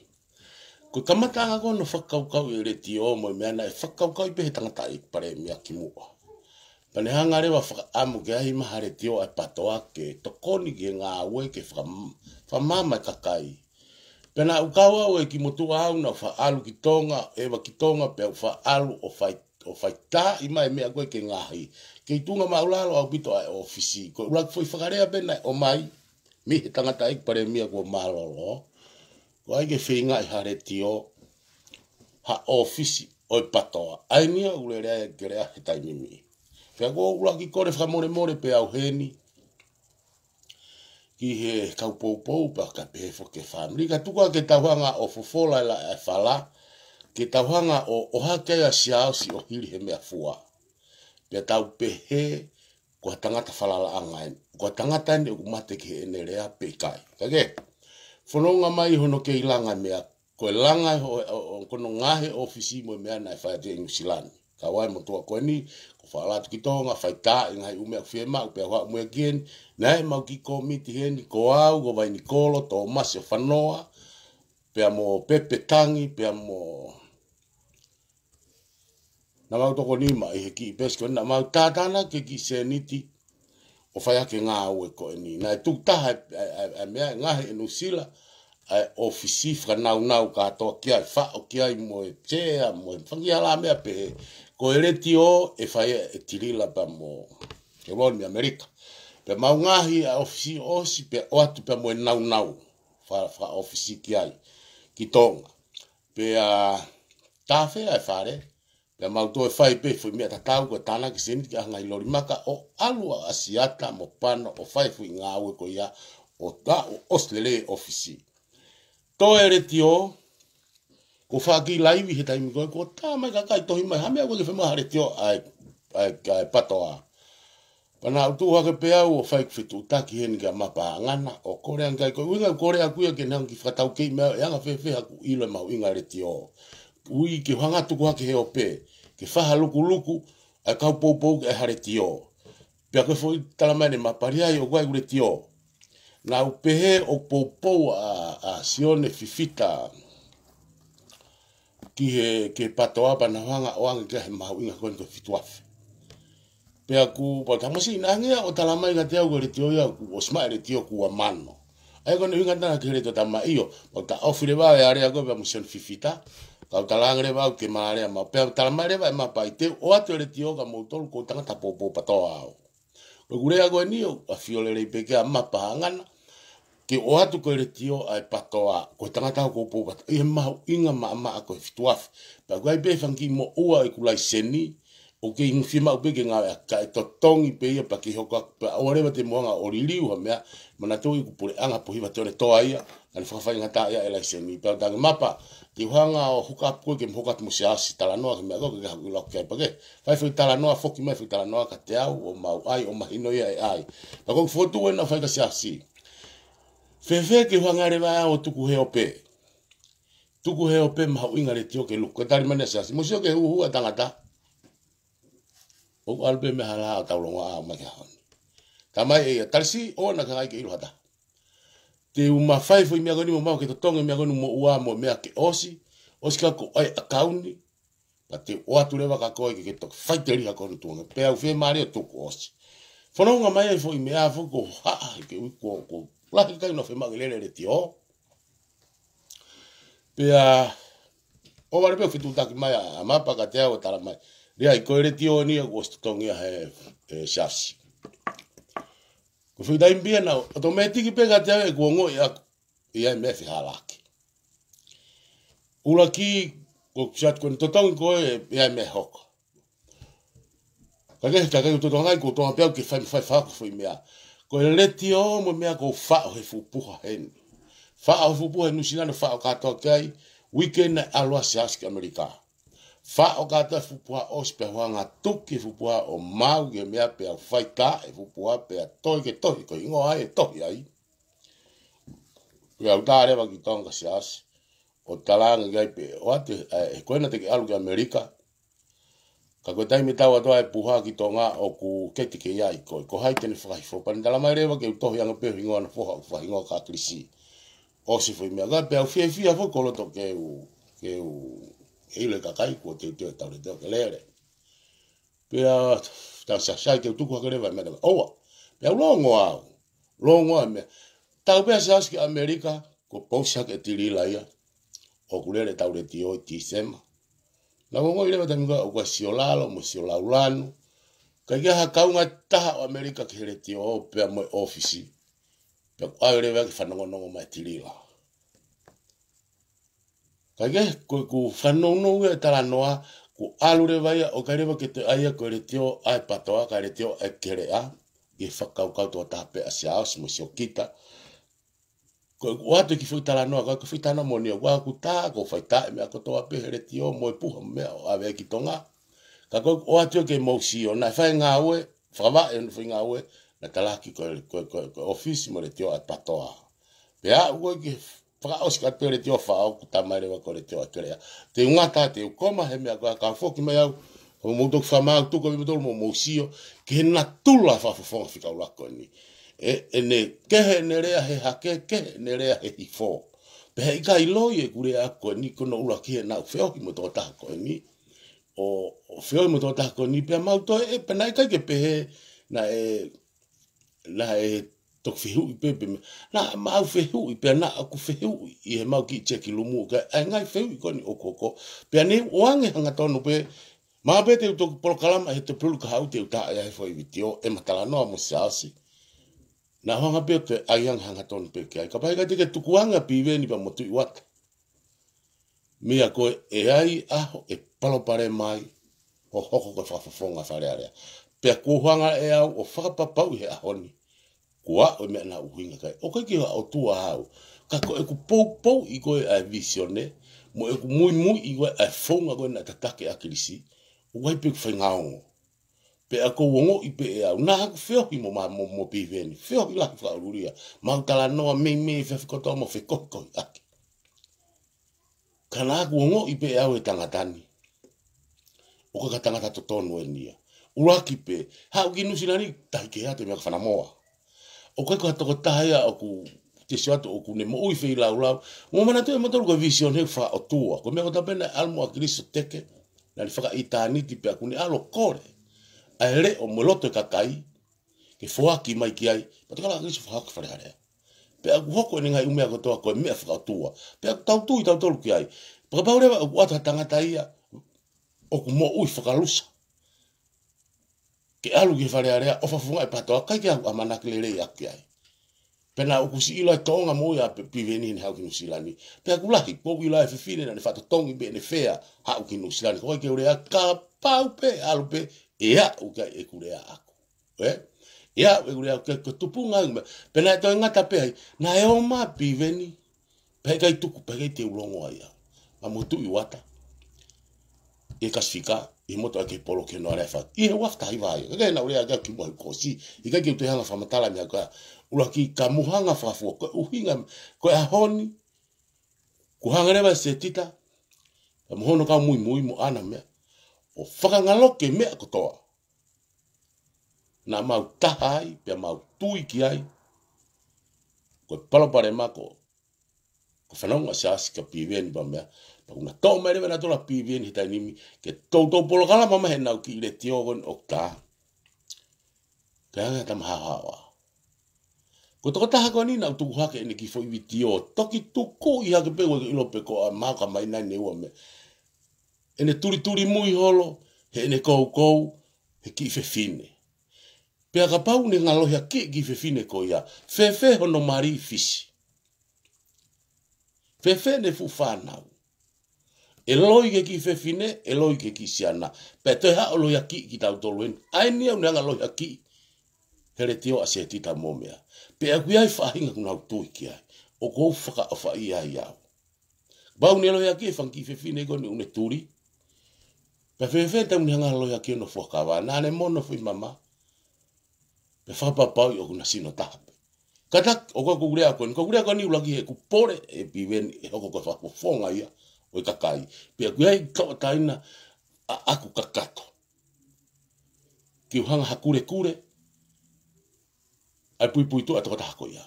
Ko e kamataʻanga ko ē hono fakakaukauʻi e letiō mo e meʻa naʻe fakakaukauʻi pē he tangataʻeiki palēmia kimuʻa. Pea ne hanga leva ʻo fakaʻamu ke ʻi ai mai ha letiō ʻa e PATOA ke tokoni ki he ngāue ke fakam-, fakamaama e kakai. Pea naʻa ku kau au ʻe kimoutolu au naʻa ku faʻa ʻalu ki Tonga, ʻeva ki Tonga, pea u faʻa ʻalu ʻo fai, ʻo faitaaʻi mai e meʻa ko ē ke ngaohi. Kei tuʻunga māʻulalo ʻaupito ʻa e ʻōfisi. Ko e ʻuluaki foʻi fakalea pē naʻe ʻomai mei he tangataʻeiki palēmia kuo mālōlō, ko e ʻai ke feingaʻi ha letiō, ha ʻōfisi ʻo e PATOA. ʻA eni ia ʻoku ou lea ai ke lea he taimi ni. Pea ʻoku ou ʻuluaki kole fakamolemole pē au heni ki he kau poupou pea ka pehē foki ki he fāmili. Ka tuku ā ke tau hanga ʻo fofola e laʻe ʻa e fala, ke tau hanga ʻo, ʻohake ai ʻa Siaosi ʻo hili he meʻafua. Pea tau pehē, ko ha tangata falalaʻanga eni. Ko ha tangata eni ʻoku mate ki heʻene lea pe ʻikai. Ka ke, fononga mai hono kei langa e meʻa, ko e langa e ho-, ʻo, ʻo, ko hono ngaohi e ʻōfisi mo e meʻa naʻe fai atu ʻi Nuʻusila ni. Kau ai e motuʻa ko eni, ko e faʻa ʻalu atu ki Tonga, faitaaʻi e ngaahi ʻū meʻa ʻoku fiemaʻu, pea u haʻu mo ia ki heni, naʻe mau kiʻi kōmiti heni, ko au, ko Vainikolo, Tōmasi ʻo Fanoa, pea mo Pepe Tangi, pea mo naʻa mau toko nima ʻi he kiʻi peesi ko eni, naʻa mau tātānaki e kiʻi sēniti ʻo fai ʻaki e ngāue ko eni. Naʻe tuku taha e, e, e, e meʻa ngaohi ʻe Nuʻusila, ʻa e ʻōfisi fakanāunau kātoa ki ai, faʻo ki ai mo e sea, mo e fanga kiʻi hala meʻa pehē. Ko e letiō ʻe fai ʻe Tilila pea mo Keuloni mei ʻAmelika. Pea mau ngaohi ʻa e ʻōfisi ʻosi pea ʻoatu pea mo e nāunau fa-, fakaʻōfisi ki ai, ki Tonga. Pea tafe ʻa e fale, pea mau toe fai pē foʻi meʻa tatau ko e tānaki sēniti ki he ngaahi loli maka ʻo ʻalu ʻa ʻAsiata mo Pano ʻo fai foʻi ngāue ko ia ʻo tā ʻo ʻosi lelei e ʻōfisi. Toe letiō, ko e faʻa kiʻi laivi he taimi ko ē, ko e tā mai kakai tohi mai, ha meʻa ko ē ke fai mai ha letiō ʻa e, ʻa e, ʻa e PATOA. Pea naʻa ku tuʻu hake pē au ʻo fai ʻeku fetuʻutaki heni kia Mapa Hangana, ʻo kole ange ki ai ko e ʻuhinga ʻeku kole ʻaʻaku ia ke ne hanga ʻo kiʻi fakataukeiʻi mai au ʻe anga-fēfē haʻaku ʻilo e mahuʻinga e letiō. ʻUi ke u hanga ʻo tuku hake he ope, ke fai ha lukuluku ʻa e kau poupou ki he letiō. Pea ko e foʻi tala mai ʻe Mapa, ʻi ai ʻoku ʻi ai ʻeku letiō. Naʻa ku pehē ʻoku poupou ʻa, ʻa Sione Fifita ki he, ki he PATOA pea naʻa ku hanga ʻo ʻoange ki ai e mahuʻinga ko eni ko e fitu afe. Pea ʻoku, pea u tamasiʻi naʻa hangē ia ʻo tala mai kiate au ko e letiō ia, kuo ʻosi maʻu e letiō kuo ua mano. ʻA ia ko eni ʻuhinga naʻa ke letiō tama ʻio, pea u taʻofi leva e aleaʻi ko ē pea mo Sione Fifita, kau tala ange leva au ke ma alea ma, pea tala mai leva ʻe Mapa ʻi he ʻoatu e letiō kia moutolu ko e tangata poupou PATOA au. Ko ʻeku lea ko eni ʻoku ʻafio lelei pē kia Mapa Hangana, ke ʻoatu ko e letiō ʻa e PATOA, ko e tangata ʻoku ou poupou PATOA, ʻi he mahuʻinga maʻamaʻa ko e fitu afe. Pea ʻoku ʻi ai pē fanga kiʻi moʻua ʻeku laiseni, ʻoku kei fiemaʻu pē ke ngāueʻaki, kae totongi pē ia pea ke hoko atu, pea ʻoua leva te mou hanga ʻo liliu ha meʻa, manatuʻi ʻoku puleʻanga pō hiva tone toa ia, naʻa ne fakafaingataʻaʻia e laiseni. Pea u talaange Mapa, te u hanga ʻo hook up koe ke mou hoka atu mo Siaosi talanoa ki he meʻa ko ē ke haʻu ʻo lau ki ai pea ke fai foʻi talanoa, foki mai foʻi talanoa kiate au, ʻo mau ʻai, ʻo mahino ia ʻe ʻai. Pea ko ʻeku fokotuʻu eni naʻa ku fai kia Siaosi. Fēfē ke u hanga leva ʻo tuku he ope. Tuku he ope mahuʻinga e letiō ke luku. Ko e tali mai ʻa Siaosi, mou sio ki he huhu ʻa e tangata. ʻOku ʻalu pē mei he hala ʻo taulongoaʻa mai ki he ʻaho ni. Talamai ʻe ia, Talisi, ʻoua naʻa ke hanga ʻo ʻilo ha taha. Te u ma fai foʻi meʻa ko eni mo mau ke totongi e meʻa ko eni moʻua mo e meʻa ke ʻosi, ʻosi ka ko e ʻakauni, pea te u ʻoatu leva kia koe ke ke toki faiteliha ko eni tuʻunga. Pea u fiemālie ʻo tuku ʻosi. Fononga mai e foʻi meʻa foki ko e haʻa, he ko e ʻuhi ko, ko e lahi e kakai naʻa nau fiemaʻu ke lele e letiō. Pea ʻohovale pē ʻeku fetuʻutaki mai ʻa, ʻa Mapa kiate au ʻo tala mai, ʻi ai ko e letiō eni ia kuo ʻosi totongi ia ʻe, ʻe Siaosi. Ko e foʻi taimi pē ia naʻe ʻotomētiki pē kiate au ʻeku ongoʻi ʻaʻaku ʻi ai e meʻa ʻe fehālaaki. ʻUluaki, ko e Siaosi ko eni totongi ko ē, ʻi ai e meʻa ʻe hoko. Ka ke, ka ke totongi ai, ko e totongi pē au ke fai, fai, fai, fai foʻi meʻa. Ko e letiō mo e meʻa ʻoku ou faʻo he fuʻu puha heni. Faʻo he fuʻu puha ʻi Nuʻusila ni, faʻo kātoa ki ai, weekend naʻe ʻalu ai ʻa Siaosi ki ʻAmelika. Faʻo kātoa e fuʻu puha ʻosi pea u hanga ʻo tuki e fuʻu puha ʻo maʻu ki he meʻa pea u faitaaʻi e fuʻu puha pea toe ke tohi, ko e hingoa ia ʻe tohi ai. Pea u tā leva ki Tonga kia Siaosi, ʻo talaange ki ai pē, ʻoatu, ē, ko ena te ke ʻalu ki ʻAmelika. Ka ko e taimi ʻe tau atu ai e puha ki Tonga ʻoku keti ke ʻi ai koe, ko hai te ne fakahifo? Pea ne talamai leva ke u tohi ange pē e hingoa ʻo e foha, fakahingoa kia Kilisi. ʻOsi foʻi meʻa ko ē, pea u fiefia foki ʻo loto ke u ke u, ʻe ʻilo ʻe he kakai kuo teuteu ʻetau letiō ke lele. Pea tau sasai ke u tuku hake leva e meʻa, ʻoua. Pea u longo au. Longo au e meʻa. Tau pē ʻa Siaosi ki ʻAmelika, kuo pousi hake ʻe Tilila ia ʻoku lele ʻetau letiō ʻi Tīsema. Naʻa ku ongoʻi leva taimi ko ē ʻoku ʻi ai e sio lalo mo e sio laulanu. ʻIkai ke ʻi ai ha kaunga ʻe taha ʻo ʻAmelika ki he letiō pea mo e ʻōfisi. Pea kuo ʻave leva ke fanongonongo mai ʻe Tilila. Kae kehe, ko ʻeku fanongonongo ia e talanoa, kuo ʻalu leva ia, ʻo ʻikai leva ke toe ʻai ia ko e letiō ʻa e PATOA, kae letiō ʻa e Keleʻa, ʻi he fakakaukau tokotaha pē ʻa Siaosi mo Siokita. Ko ʻeku ʻoatu e kiʻi foʻi talanoa, ko e kiʻi foʻi talanoa moʻoni, ʻoku ʻikai ke u tā, ʻoku ou faitā e meʻa kotoa pē he letiō mo e puha mo e meʻa ʻo ʻave ki Tonga. Ka ko ʻeku ʻoatu ia ke mou sio, naʻe fai e ngāue, fakavaʻe hono fai e ngāue, naʻe talaki ko e, ko e, ko e, ko e ʻōfisi mo e letiō ʻa e PATOA. Pea aʻu ko ē ki he fakaʻosi ka tele letiō faʻo, kuo tā mai leva ko e letiō ʻa e Keleʻa. Te u ngata, te u koma he meʻa ko ē, ka foki mai au, ko mou toki fakamaau tuku mei mou tolu mo mou sio ki he natula fakafofonga fika ʻuluaki ko eni. ʻE, ʻene kehe ʻene lea he hake, kehe ʻene lea he hifo. Pea heʻikai loi ʻeku lea ko eni, ko hono ʻuluaki he naʻa ku feohi mo e tokotaha ko eni. ʻO, ʻo feohi mo e tokotaha ko eni, pea mau toe, ʻe, pea naʻe ʻikai ke pehē, naʻe, naʻe toki fehuʻi pē, pē, naʻa mau fehuʻi, pea naʻa ku fehuʻi ʻi he mau kiʻi check room, ka ʻa e ngaahi fehuʻi ko eni ʻoku hoko. Pea ne u ʻoange hangatonu pē, ma pē te u toki polokalama he te pulu ka hau te u tā ia he foʻi vitiō, ʻema talanoa mo Siaosi. Naʻa ku hanga pē ʻo toe ʻai ange hangatonu pē ki ai. Kapau ʻe ʻikai te ke tukuange ʻa Piveni pea mo Tuʻi Uata. Meʻa ko ē ʻe ʻi ai ʻaho ʻe palopalema ai, ʻo hoko ko e fakafofonga Fale Alea. Pea kuo u hanga ʻe au ʻo fakapapauʻi he ʻaho ni, kuo aʻu e meʻa naʻa ku ʻuhinga ki ai. ʻOku ʻikai ke u ʻOtua au. Ka ko ʻeku poupouʻi ko ē ʻa e vīsone, mo ʻeku muimuiʻi ko ē ʻa e founga ko ē naʻe tataki ʻe ʻAkilisi, ʻoku ʻi ai pē ʻeku faʻahinga ongo. Pea ʻoku ou ongoʻi pē ʻe au, naʻa ku feohi mo ma, mo, mo Piveni, feohi lahi fakaʻulia, mau talanoa meimei efiafi kotoa mo fekohikohiʻaki. Ka naʻa ku ongoʻi pē ʻe au e tangata ni, ʻoku ʻikai ko ha tangata totonu eni ia. ʻUluaki pē, haʻu ki Nuʻusila ni, tahi kehe atu e meʻa ko Fanamoa. ʻOku ʻikai ko ha tokotaha ia ʻoku te sio atu ʻoku ne moʻui feilaulau. Mou manatuʻi ʻe moutolu ko e vīsone he fakaʻotua. Ko e meʻa kotoa pē naʻe ʻalu mo ʻAkilisi ʻo teke, naʻa ne fakaʻitāniti pea kuo ne ʻalu ʻo kole ʻa e leʻo mo e loto e kakai ke foaki mai ki ai. Pea tokanga ʻAkilisi ʻo fakahoko e Fale Alea. Pea ʻoku hoko ʻene ngaahi ʻū meʻa kotoa ko e meʻa fakaʻotua. Pea ʻoku tau tui tautolu ki ai. Pea kapau leva ʻoku ʻi ai ha tangata ia ʻoku moʻui fakalusa ke ʻalu ki he Fale Alea ʻo fakafofongaʻi e PATOA, ʻikai ke u ʻamanaki lelei ʻaʻaku ki ai. Pea naʻa ʻoku siʻi ʻilo e tōʻonga moʻui ʻa Pi-, Piveni heʻene haʻu ki Nuʻusila ni. Pea ʻoku lahi, ʻoku ou ʻilo e fefine naʻa ne faʻa totongi pē ʻene fea haʻu ki Nuʻusila ni. Ko e ʻikai ke u lea, kapau pē ʻalu pē, ʻe aʻu ki ai ʻeku lea ʻaʻaku. ʻE? ʻE aʻu ʻeku lea ʻaʻaku ki he tupuʻanga ʻo e meʻa. Pea naʻe toe ngata pē ai, naʻe ō mai ʻa Piveni, pea ʻikai tuku, pea ʻikai te u longo ai au. Pea mo Tuʻi Uata ʻi he Kasifika, ʻi he motu ʻa e kei polo ki hono aleafa. ʻI he uafu taha hiva ia. Ka ke na ʻulea kia ki muʻa he kosi. ʻIkai ke u toe hanga fakamatala meʻa ka. ʻUluaki ka mou hanga fakafua. Ko e ʻuhinga, ko e ʻaho ni, kuo hanga leva ʻe Setita, pea mo hono kau muimui mo ʻana meʻa, ʻo fakangaloke meʻa kotoa naʻa mau taha ai, pea mau tui ki ai. Ko e palopalema ko, ko e fanongo ʻa Siaosi kia Piveni pea meʻa. Pea kuo na toʻo mai leva ʻe nautolu ʻa Piveni he taimi ni, ke toutou polokalama mai heʻenau kiʻi letiō ko eni ʻoku tā. Ka hanga tama haohaoa. Ko e tokotaha ko eni naʻa ku tuku hake ʻene kiʻi foʻi vitiō. Toki tukuʻi hake pē ʻoku ʻikai ke u ʻilo pe ko e ʻa mau ka mai nai ne ua meʻa. ʻEne tulituli mui holo, heʻene koukou, he kiʻi fefine. Pea kapau ne ngalohiakiʻi e kiʻi fefine ko ia, fēfē hono mali ʻi Fisi? Fēfē ʻene fuʻu fānau? ʻE loi ki he kiʻi fefine, ʻe loi ki he kiʻi siana. Pea toe haʻu ʻo lohiakiʻi kitautolu eni. ʻA eni ʻoku ne hanga lohiakiʻi he letiō ʻa Setita mo meʻa. Pea ʻoku ʻi ai e faʻahinga ʻoku nau tui ki ai. ʻOku ou fakaʻofaʻia ai au. Kapau ne lohiakiʻi e fanga kiʻi fefine ko eni ʻoku ne tuli. Pea fēfē taimi ne hanga lohiakiʻi hono fuakava, naʻa ne mono foʻi mama. Pea fakapapauʻi ʻoku na sino taha pē. Kātaki, ʻoku ou lea ko eni, ʻoku ou lea ko eni ʻuluaki he ʻoku pole ʻe Piveni ʻe hoko ko e fakafofonga ia ʻo e kakai. Pea ʻoku ʻi ai e tauʻatāina ʻaʻaku kakato ke u hanga hakulekule ʻa e puipuituʻa ʻa e tokotaha ko ia.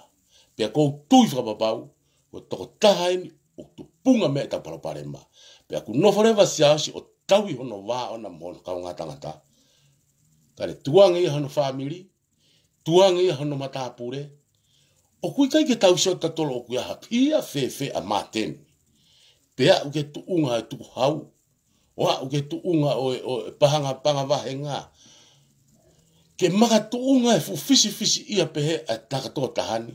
Pea ʻoku ou tui fakapapau, ko e tokotaha eni ʻoku tupu punga mei ai ʻetau palopalema. Pea ʻoku nofo leva Siaosi ʻo tauhi hono vā ʻoʻona mo hono kaungā tangata. Ka ne tukuange ia hono fāmili, tukuange ia hono matāpule. ʻOku ʻikai ke tau sio tautolu ʻoku ʻi ai ha hia fēfē ʻa Māteni. Pea aʻu ki he tuʻunga ʻo e tukuhau, ʻo aʻu ki he tuʻunga ʻo e, ʻo e paʻanga, paʻanga vahenga. Ke makatuʻunga e fuʻu fisifisiʻia pehē ʻa e tangata kotoa taha ni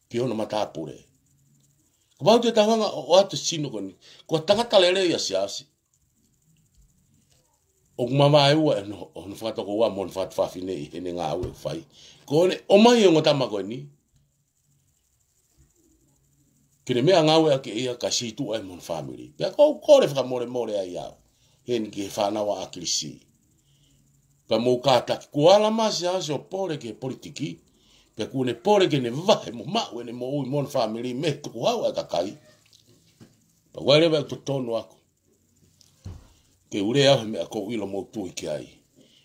ki hono matāpule. Kapau te tau hanga ʻo, ʻoatu e sino ko eni, ko e tangata lelei ʻa Siaosi. ʻOku mavaeua ʻe hono, hono fakatokoua mo hono fakatuofefine ʻi heʻene ngāue ʻoku fai. Ko ʻene ʻomai e ongo tama ko eni ke ne meʻangāueʻaki ʻe ia kae sītuʻa ia mo hono fāmili. Pea ʻoku ou kole fakamolemole ai au heni ki he fānau ʻa ʻAkilisi. Pea mou kātaki, kuo ala mai Siaosi ʻo pole ki he politiki, pea kuo ne pole ke ne vahe mo maʻu ʻene moʻui mo hono fāmili mei he tukuhau ʻa e kakai. Pea ʻoku ʻai leva ʻeku totonu ʻaku ke u lea au he meʻa ʻoku ou ʻilo mo tui ki ai.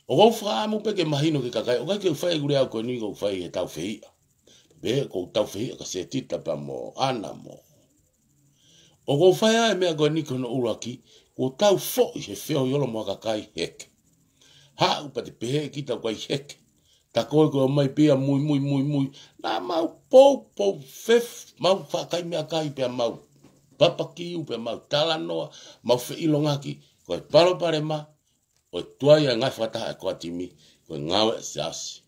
ʻOku ou fakaʻamu pē ke mahino ki he kakai, ʻoku ʻikai ke u fai ʻeku lea ko eni ʻoku ou fai he taufehiʻa. Pea ʻoku ou taufehiʻa kia Setita pea mo ʻAna mo. ʻOku ou fai ʻa e meʻa ko eni ko hono ʻuluaki, kuo tau foʻi he feohi holo mo ha kakai heke. Haʻu pea te pehē kita ʻoku ʻikai heke. Tā ko ē ko e ō mai pē ia muimui, muimui. Naʻa mau poupou fefē, mau faʻa kai meʻakai pea mau papakiu pea mau talanoa, mau feʻilongaki, ko e palopalema ʻo e tuai ʻa e ngaahi fakataha ʻa e core team, ko e ngāue ʻa Siaosi.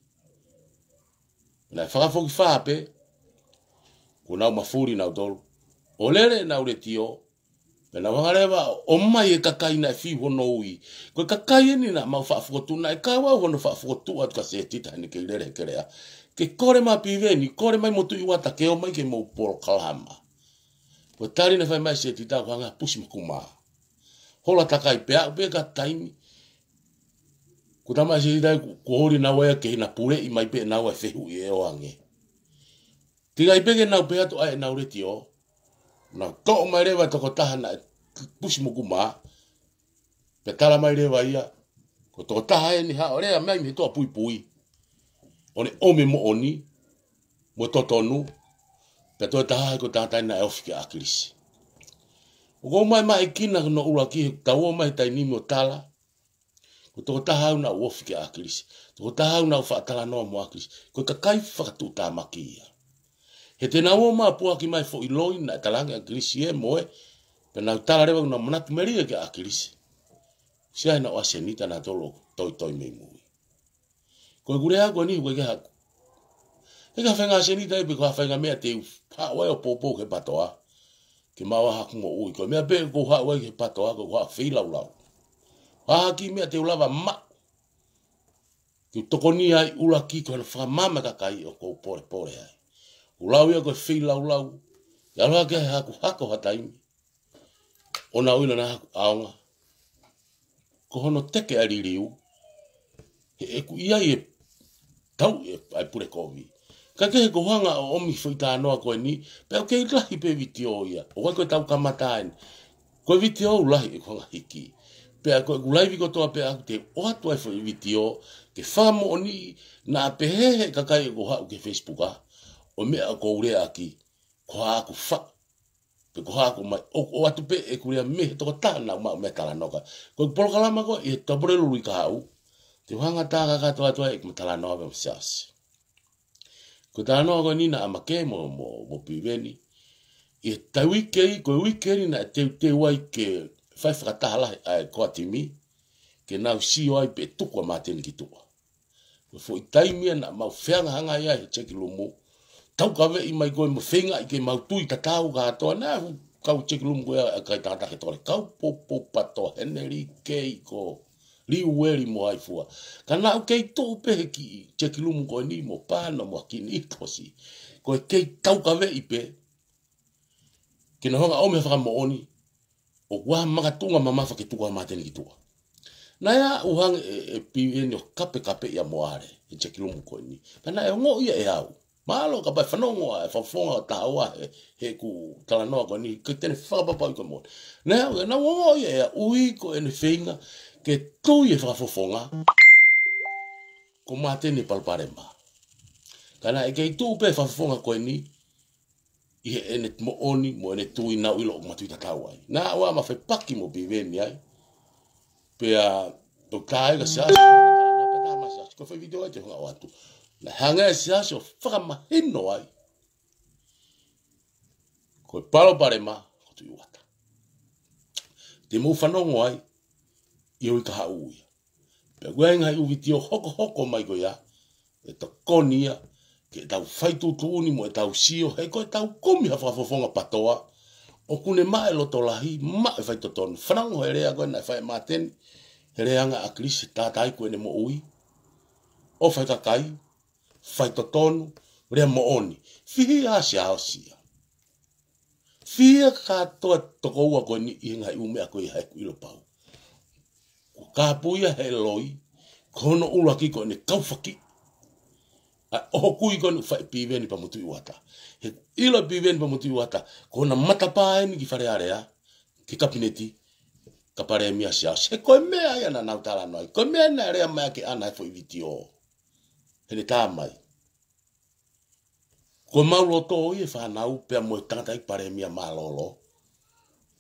Naʻe fakafokifā pē, kuo nau mafuli nautolu. ʻO lele ʻenau letiō, pea nau hanga leva ʻo ʻomai e kakai naʻe fiu hono ui. Ko e kakai eni naʻa mau faʻa fokotuʻu, naʻe kau au hono faʻa fokotuʻu atu kia Setita heʻene kei lele he kelea. Ke kole mai Piveni, kole mai mo Tuʻi Uata ke ō mai ke mou polokalama. Ko e tali naʻe fai mai Setita ʻoku hanga pusi mo kuma. Hola takai pea aʻu pē ki ha taimi. Kuo tā mai Setita kuo, kuo holi naua ia ke na puleʻi mai pē naua e fehuʻi ʻe ō ange. Tiki ai pē ke nau pehē atu ʻa ʻenau letiō, nau toʻo mai leva e tokotaha naʻe pusi mo kuma, pea tala mai leva ia, ko e tokotaha eni haʻu ʻo lea mai mei he toʻa puipui, ʻo ne ʻomi e moʻoni mo e totonu, pea toe taha ai ko e tangata eni naʻe ofi kia ʻAkilisi. ʻOku ou maʻimaʻi kina hono ʻuluaki he tau ō mai he taimi ni ʻo tala, ko e tokotaha au naʻa ku ofi kia ʻAkilisi. Tokotaha au naʻa ku faʻa talanoa mo ʻAkilisi. Ko e kakai fakatuʻutāmaki ia. He te nau ō mai ʻo puaki mai e foʻi loi naʻe talaange ʻe ʻAkilisi ē mo ē. Pea nau tala leva ʻoku nau manatu melie kia ʻAkilisi. Sai naʻa ku ʻa Senita nautolu ʻo toitoi mei mui. Ko ʻeku lea ko eni ʻoku ʻikai ke haku. ʻIkai ke ha faʻahinga Senita ia pe ko ha faʻahinga meʻa te u haʻu ai ʻo poupou ki he PTOA ke maʻu haku moʻui. Ko e meʻa pē ʻoku ou haʻu ai ki he PTOA ko ʻeku haʻu feilaulau. Ha kiʻi meʻa te u lava maʻu ke u tokoni ai, ʻuluaki ko hono fakamaama e kakai ʻoku ou polepole ai. ʻOku ou lau ia ko e feilaulau. ʻE ʻalu hake he haku hako ha taimi, ʻo nau ʻilo naʻa haku ʻaonga ko hono teke ʻa e liliu, he ʻoku ʻi ai e tauʻi ʻa e pule kovi. Ka ke he ko e hanga ʻo ʻomi foʻi talanoa ko eni, pea ʻoku kei lahi pē vitiō ia. ʻOku ʻikai ko e tau kamata eni. Ko e vitiō ʻoku lahi ʻeku hanga hiki. Pea ko ʻeku laivi kotoa pē ʻaku te u ʻoatu ai foʻi vitiō ke fakamoʻoni naʻa pehē he kakai ʻoku haʻu ki he Facebook ʻa, ʻo e meʻa ʻoku ou leaʻaki, ko haʻaku faʻu pe ko haʻaku mai, ʻo, ʻoatu pē ʻeku lea mei he tokotaha naʻa ku maʻu mei ai e talanoa. Ko e polokalama ko ē ʻi he Tuʻapulelulu ʻi Kahaʻu, te u hanga ʻo tā kakato atu ai ʻeku talanoa pea mo Siaosi. Ko e talanoa ko eni naʻa Make mo, mo, mo Piveni, ʻi he taʻu uike, ko e uike ni naʻe teuteu ai ke fai fakataha lahi ʻa e core team, ke nau sio ai pe tuku ʻa Māteni ki tuʻa. Ko e foʻi taimi ia naʻa mau fehangahangai ai he checking room. Taukaveʻi mai ko ē mo feingaʻi ke mau tui tatau kātoa, naʻe hu kau checking room ko ia ʻa e kakai tangata ke tole kau poupou PTOA, Henelike ko Liueli mo Haifua. Ka naʻa ku kei tuʻu pē he kiʻi checking room ko eni mo Pano mo Kini Itosi. Ko e kei taukaveʻi pē ke nau hanga ʻo ʻomi ha fakamoʻoni ʻoku ʻi ai ha makatuʻunga mamafa ke tuku ʻa Māteni ki tuʻa. Naʻe aʻu hangē ʻe, ʻe Piveni ʻo kapekapeʻi ʻa Moale he checking room ko eni. Pea naʻe ongoʻi ia ʻe au. Mahalo kapau ʻe fanongo ʻa e fakafofonga ʻo Tahaua he, heʻeku talanoa ko eni, ʻikai te ne fakapapauʻi ko e moʻoni. Naʻe aʻu, naʻe ongoʻi ia ʻe au, ʻuhi ko ʻene feinga ke tui e fakafofonga ko Māteni e palopalema. Ka naʻe kei tuʻu pē fakafofonga ko eni, ʻi heʻene moʻoni mo ʻene tui naʻa ku ʻilo ʻoku matuʻi tatau ai. Naʻa ku ʻalu ʻo fepaki mo Piveni ai. Pea ʻo tā ai ka Siaosi, pea tā mai Siaosi, ko e fai vitiō ai te u hanga ʻo ʻoatu. Naʻe hanga ʻe Siaosi ʻo fakamahino ai ko e palopalema ko Tuʻi Uata. Te mou fanongo ai, ʻio ʻi ka haʻu ia. Pea ko e ngaahi ʻū vitiō hokohoko mai ko ia, ʻe tokoni ia ke tau fai tuʻutuʻuni mo ʻetau sio, he ko ʻetau kumi ha fakafofonga PATOA, ʻoku ne maʻu e loto lahi, maʻu e faitotonu. Fanongo he lea ko ē naʻe fai ʻe Māteni, he lea ange ʻa ʻAkilisi, tātā ai ko ʻene moʻui, ʻo fai kakai, faitotonu, lea moʻoni. Fihi ʻa Siaosi ia. Fihi ʻa e kātoa tokoua ko eni ʻi he ngaahi ʻū meʻa ko ia he ʻiloʻi pau. Ko e kāpui ia he loi, ko hono ʻuluaki ko ʻene kaufaki. ʻA e ʻohokui ko eni ʻoku fai ʻe Piveni pea mo Tuʻi Uata. He ʻilo ʻe Piveni pea mo Tuʻi Uata, ko hona matapā eni ki Fale Alea, ki he kapineti, ka Palēmia Siaosi. He ko e meʻa ia naʻa nau talanoa ai. Ko e meʻa naʻe lea mai ʻaki ʻAna he foʻi vitiō. Heʻene tā mai. Ko ʻemau loto ʻi he fānau pea mo e tangataʻeiki Palēmia mālōlō.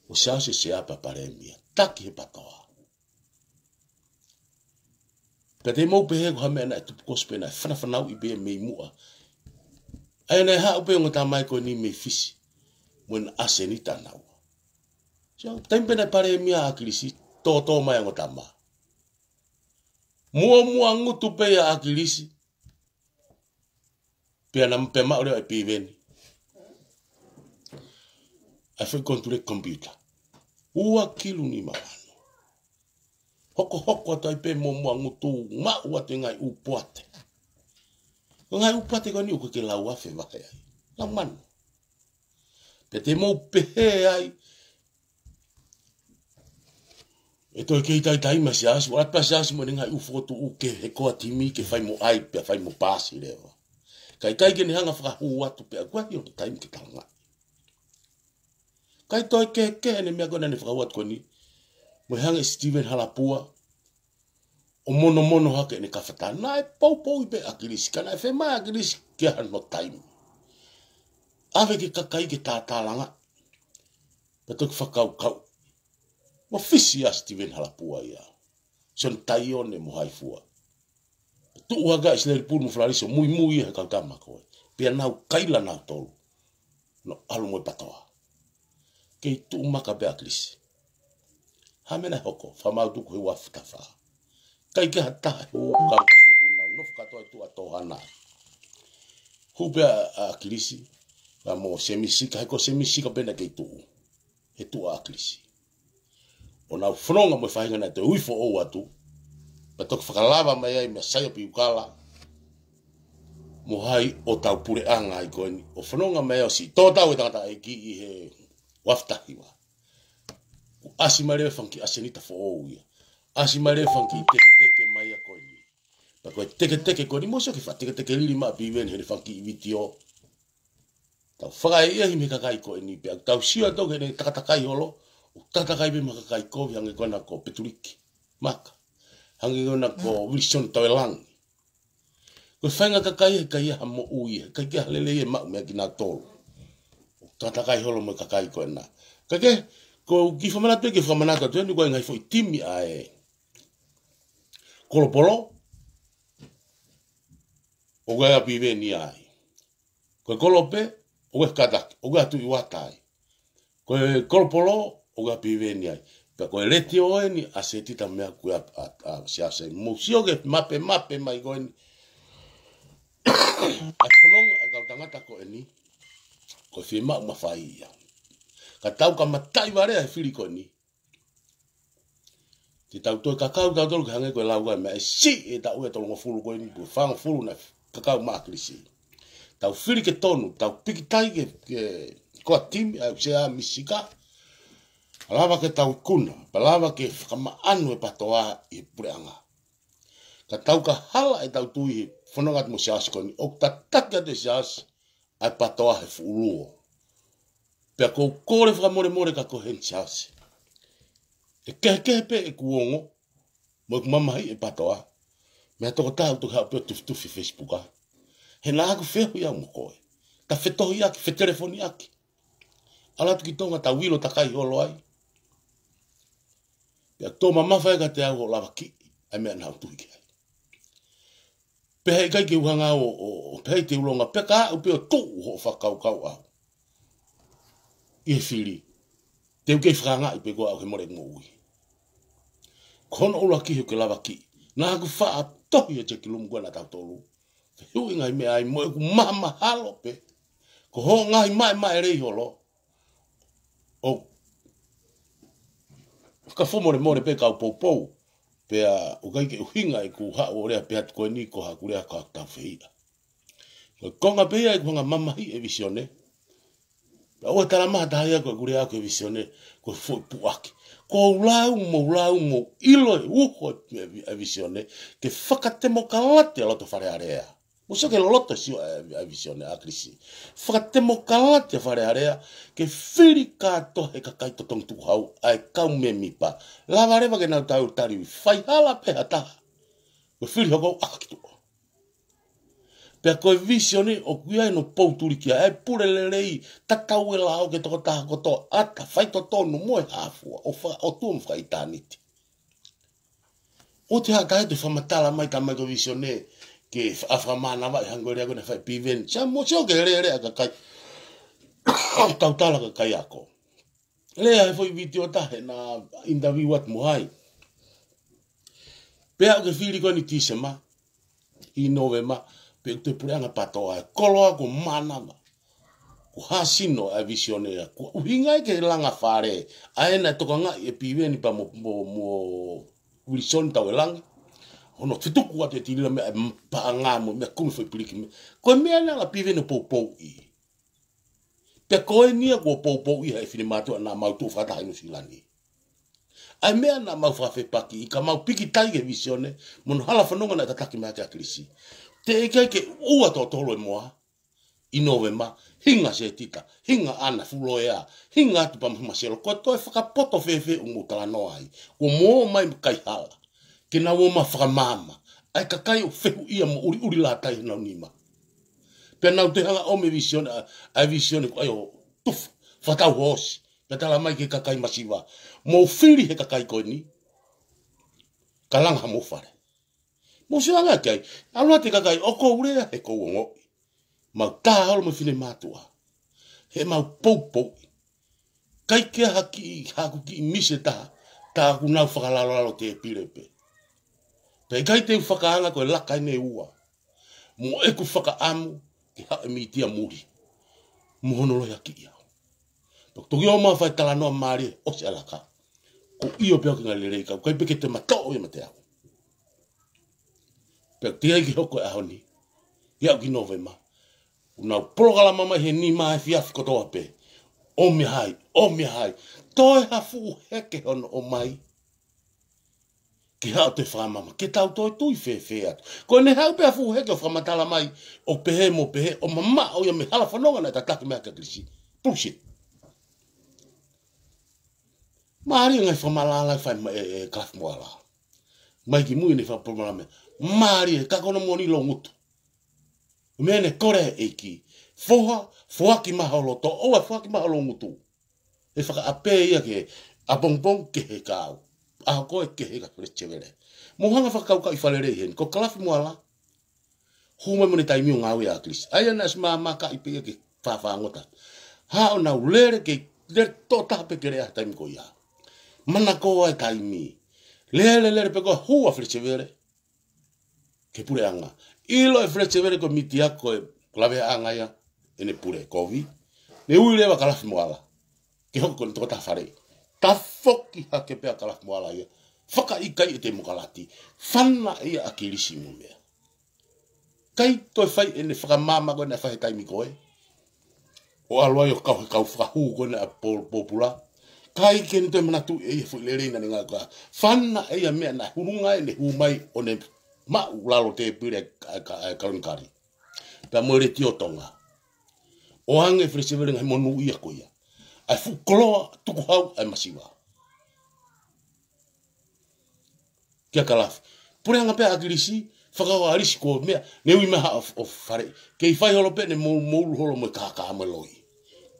ʻO Siaosi Sea pea Palēmia. Taki he PATOA. Pea te mou pehē ko ha meʻa naʻe tupu kosi pē naʻe fanafanauʻi pē mei muʻa. ʻA ia naʻe haʻu pē ongo tamai ko eni mei Fisi. Mo ʻena ʻasenita naua. So, taimi pē naʻe Palēmia ʻa ʻAkilisi, tōtō mai ongo tama. Muʻomuʻa ngutu pē ia ʻa ʻAkilisi. Pea na, pea maʻu leva ʻe Piveni ʻa e foʻi konituleki komipiuta. Ua kilu nima mano. Hokohoko atu ai pē muʻomuʻa ngutu, maʻu atu e ngaahi ʻū poate. Ko e ngaahi ʻū poate ko eni ʻoku ke lau afe vahe ai. Lau mano. Pea te mou pehē ai, ʻe toe kei taitai mai Siaosi, ʻoua pē Siaosi mo ʻene ngaahi ʻū fokotuʻu ke he koa timi ke fai mo ʻai pea fai mo paasi leva. Ka ʻikai ke ne hanga fakahū atu pea kuo ʻi ai hono taimi ke talanga. Kae toe kehekehe ʻene meʻa ko ē naʻa ne fakahū atu ko eni. Mo e hanga ʻe Steven Halapua ʻo monomono hake ʻene kafataha. Naʻe poupouʻi pē ʻa ʻAkilisi, ka naʻe fiemaʻu ʻe ʻAkilisi ke ʻi ai hano taimi. ʻAve ki he kakai ke tātālanga. Pea toki fakakaukau. Mo Fisi ʻa Steven Halapua ia. Sione Taione mo Haifua. Tuʻu hake ʻa ʻIsileli Pulu mo Falalisi ʻo muimui he kau tama ko ē. Pea nau kaila nautolu. Naʻa nau ʻalu mo e PATOA. Kei tuʻu maka pē ʻa ʻAkilisi. Ha meʻa naʻe hoko, fakamāu tuku he ua afe taha fā. ʻIkai ke ha taha hū kau ʻa ʻIsileli Pulu, nau nofo kātoa ʻi tuʻa Tohana. Hū pē ʻa, ʻa ʻAkilisi, pea mo Semi Sika, he ko Semi Sika pē naʻe kei tuʻu. He tuʻa ʻa ʻAkilisi. ʻO nau fononga mo e faʻahinga naʻe toe ui foʻou atu. Pea toki fakalava mai ai meia Saia Piukala. Mo hai ʻo tau puleʻanga ai ko eni. ʻO fononga mai ʻo siʻi tō tau e tangataʻeiki ʻi he ua afe taha hiva. Kuo ʻasi mai leva e fanga kiʻi ʻasenita foʻou ia. ʻAsi mai leva e fanga kiʻi teketeke mai ia ko eni. Pea ko e teketeke ko eni mo sio ki he fanga teketeke lili mai ʻa Piveni heʻene fanga kiʻi vitiō. Tau fakaʻehiʻehi mei he kakai ko eni pea tau sio atu ki heʻene takatakai holo, ʻo takatakai pē mo e kakai kovi hangē ko ena ko Petuliki Maka. Hangē ko ena ko Wilson Tavelangi. Ko e faʻahinga kakai he ʻikai ha moʻui, he ʻikai ha lelei ʻe maʻu meia kinautolu. ʻO takatakai holo mo e kakai ko ena. Ka ke, ko e kiʻi fakamanatu, kiʻi fakamanatu atu eni ko e ngaahi foʻi timi ʻa e Kolopolo, ʻoku ʻi ai ʻa Piveni ai. Ko e Kolope, ʻoku ʻi ai Kātaki, ʻoku ʻi ai Tuʻi Uata ai. Ko e Kolopolo, ʻoku ʻi ai ʻa Piveni ai. Pea ko e Letiō eni, ʻa Setita Meʻa ko ē ʻa, ʻa, ʻa Siaosi. Mou sio ki he mape, mape mai ko eni. ʻA e fononga ʻa e kau tangata ko eni. Ko e fiemaʻu mafai ia. Ka tau kamataʻi vale ʻa e fili ko eni. Te tau toe kakau tautolu ke hangē ko e lau ʻa e meʻa ʻe siʻi e taʻu ʻe tolungofulu ko eni, ko e fāngofulu naʻe kakau maʻa ʻAkilisi. Tau fili ke tonu, tau pikitai ke, ke ko e timi ʻa e Sea Misika. Lava ke tau ikuna, pea lava ke fakamaʻanu e PATOA ʻi he puleʻanga. Ka tau ka hala ʻetau tui he fononga atu mo Siaosi ko eni, ʻoku tataki atu ʻe Siaosi ʻa e PATOA he fuʻu luo. Pea ʻoku ou kole fakamolemole ka ko e heni Siaosi. ʻE kehekehe pē ʻeku ongo, mo ʻeku mamahiʻi e PATOA. Meʻa toko taha ʻoku toki haʻu pē ʻo tufitufi Facebook ā. He naʻa ku fehuʻi au mo koe. Ta fetohiʻaki, fetelefoniʻaki. ʻAlu atu ki Tonga, tau ʻilo takai holo ai. Pea tō mamafa ʻe kiate au hoʻo lavakiʻi ʻa e meʻa naʻa ku tui ki ai. Pea heʻikai ke u hanga ʻo, ʻo, ʻo pehē te u longa, pea ka aʻu pē ʻo tuʻu hoʻo fakakaukau au ʻi he fili. Te u kei fakaangaʻi pē koe au he mole moʻui. Ko hono ʻuluaki he ke lavakiʻi. Naʻa ku faʻa tohi ʻa Jackie Loom ko ena tautolu. Fehuʻi ngaahi meʻa ai mo ʻeku mahamahalo pē. Ko hoʻo ngaahi maʻemaʻelei holo. ʻO ka fakamolemole pē kau poupou. Pea ʻoku ʻikai ke ʻuhinga ʻeku haʻu ʻo lea pē atu ko eni ko haʻaku lea ka tau feiʻa. Ko e konga pē ia ʻeku hanga mamahiʻi e vīsone. Pea ʻoua tala maha taha ia ko ʻeku lea ʻaʻaku ki he vīsone, ko e foʻi puʻaki. Ko u lau, mo u lau, mo u ʻilo e uho e, e, e vīsone, ke fakatemokalati ʻa loto Fale Alea. Mo sio ki he loto sio e, e vīsone ʻa ʻAkilisi. Fakatemokalati ʻa Fale Alea, ke fili kātoa he kakai totongi tukuhau, ʻa e kau mēmipa. Lava leva ke nau tau tali, faihala pē ha taha. Ko e fili hoko ʻaki tuʻo. Pea ko e vīsone ʻoku ʻi ai hono poutuli ki ai e pule lelei, tatau e lao ki he tokotaha kotoa, ʻata, faitotonu mo e hā fua, ʻo fa-, ʻo tuʻu mo fakaʻitāniti. ʻOua te hata e te fakamatala mai ka mai ko e vīsone, ke fa-, ʻa fakamānava ʻi hangē ko e lea ko ena fai ʻe Piveni. Sa mo sio ki he lea, lea ʻa e kakai, tautala ʻa e kakai ako. Lea he foʻi vitiō taha naʻa interview atu mo hai. Pea ʻoku ke fili ko eni Tīsema, ʻi Nōvema, pea ʻoku te puleʻanga PATOA, koloa ko mānava. Ko e hā sino ʻa e vīsone ia, ko e ʻuhinga ia ke langa fale, ʻa ena ʻe tokangaʻi ʻe Piveni pea mo, mo, mo Wilson Tauelangi. Hono fetuku atu e tilila meʻa, e paʻanga mo e meʻa kumi foʻi piliki meʻa. Ko e meʻa naʻa la Piveni ʻo poupouʻi. Pea ko eni ia kuo poupouʻi ʻe he finemātuʻa naʻa mau tuʻu fakataha ʻi Nuʻusila ni. ʻA e meʻa naʻa mau fakafepaki ʻi ka mau piki tai ki he vīsone, mo hono hala fononga naʻe tataki mai ʻaki ʻa ʻAkilisi. Teʻeki ai ke ua tōtolo e moa, ʻi Nōvema, hinga Setita, hinga ʻAna Fuloea, hinga atu pea mo Maselo, ko e toe fakapoto fēfē ʻoku mou talanoa ai, kuo mou ō mai mo kaihala, ke nau ō mai ʻo fakamaama, ʻa e kakai ʻoku fehuʻia mo ʻuliʻuli lātai honau nima. Pea nau toe hanga ʻo ʻomai e vīsone, ʻa, ʻa e vīsone ko ia ʻo tufa, fakatau hoosi, pea tala mai ki he kakai masiva. Mou fili he kakai ko eni, ka langa homou fale. Mou sio ange ki ai, ʻalu atu e kakai ʻoku ou lea he ʻoku ou ongoʻi. Mau tā holo mo e finemātuʻa. He mau poupouʻi. ʻIkai ke ʻi ai ha kiʻi, haʻaku kiʻi misi ʻe taha, tā ʻoku nau fakalalolalo tēpile pē. Pea ʻikai te u fakaanga ko e laka eni ʻe ua. Mo ʻeku fakaʻamu ke haʻu e mītia muli. Mo hono lohiakiʻi au. Pea toki ō mai ʻo fai talanoa mālie ʻosi ʻa e laka. Ko ʻio pē au ki he ngaahi lelei ka, ʻikai pē ke te matoʻo ia meiate au. Pea teʻeki ai ke hoko e ʻaho ni. Ia ʻoku ki Nōvema. ʻOku nau polokalama mai he nima efiafi kotoa pē. ʻOmi hai, ʻomi hai. Toe ha fuʻu heke hono ʻomai. Ke haʻu ʻo toe fakamaama. Ke tau toe tui fēfē atu. Ko ʻene haʻu pē ha fuʻu heke ʻo fakamatala mai. ʻO pehē mo pehē. ʻO mamaʻo ia mei he hala fononga naʻe tataki mai ʻaki ʻa ʻAkilisi. Bullshit. Mālie ngaahi fakamaʻalaʻala ʻe fai mai ʻe, ʻe Kalafi Moala. Mai ki mui ʻene fakapolokalama mai. Mālie, ka ko hono moʻoni loungutu. Meʻa ʻene kole ʻEiki. Foha, foaki mai ho loto, ʻoua foaki mai ho loungutu. ʻE fakaʻapē ia ke ʻapongipongi kehe ka au. ʻAho ko ē kehe ka Fale Sevele. Mou hanga fakakaukauʻi fakalelei heni. Ko Kalafi Moala. Hū mai mo ʻene taimi ʻo ngāue ʻa ʻAkilisi. ʻA ia naʻe ʻosi māmā kaʻi pē ia ke fāfāngota. Haʻu ʻo nau lele ke lele tokotaha pē ke lea he taimi ko ia. Manako ʻa e taimi. Lele, lele pē ko e hū ʻa Fale Sevele ki he puleʻanga. ʻIlo ʻe Fale Sevele ko e mītia ko e laveaʻanga ia ʻene pule kovi. Ne ui leva Kalafi Moala ke hoko ko e tokotaha fale. Tafoki hake pē ʻa Kalafi Moala ia. Fakaʻikaiʻi e temokalati. Fana ia ʻa ʻAkilisi mo e meʻa. ʻIkai toe fai ʻene fakamaama ko ē naʻe fai he taimi ko ē. ʻO ʻalu ai ʻo kau he kau fakahū ko ē naʻe pō-, pōpula. ʻIkai ke ne toe manatuʻi ʻe ia e foʻi lelei naʻa ne ngāueʻaki. Fana ʻe ia e meʻa naʻe hulunga ai ʻene hū mai ʻo ne maʻu lalo tēpile ʻa e ka-, ʻa e kalonikali. Pea mo e Letiō Tonga. ʻOange ʻe Fale Sevele ngaahi monūʻia ko ia. ʻA e fuʻu koloa tukuhau ʻa e masiva. Kia Kalafi. Puleʻanga pē ʻa ʻAkilisi, Fakaʻalisi ko e meʻa, ne ui mai ha ʻo, ʻo fale. Kei fai holo pē ne mou, moulu holo mo e kākā mo e loi.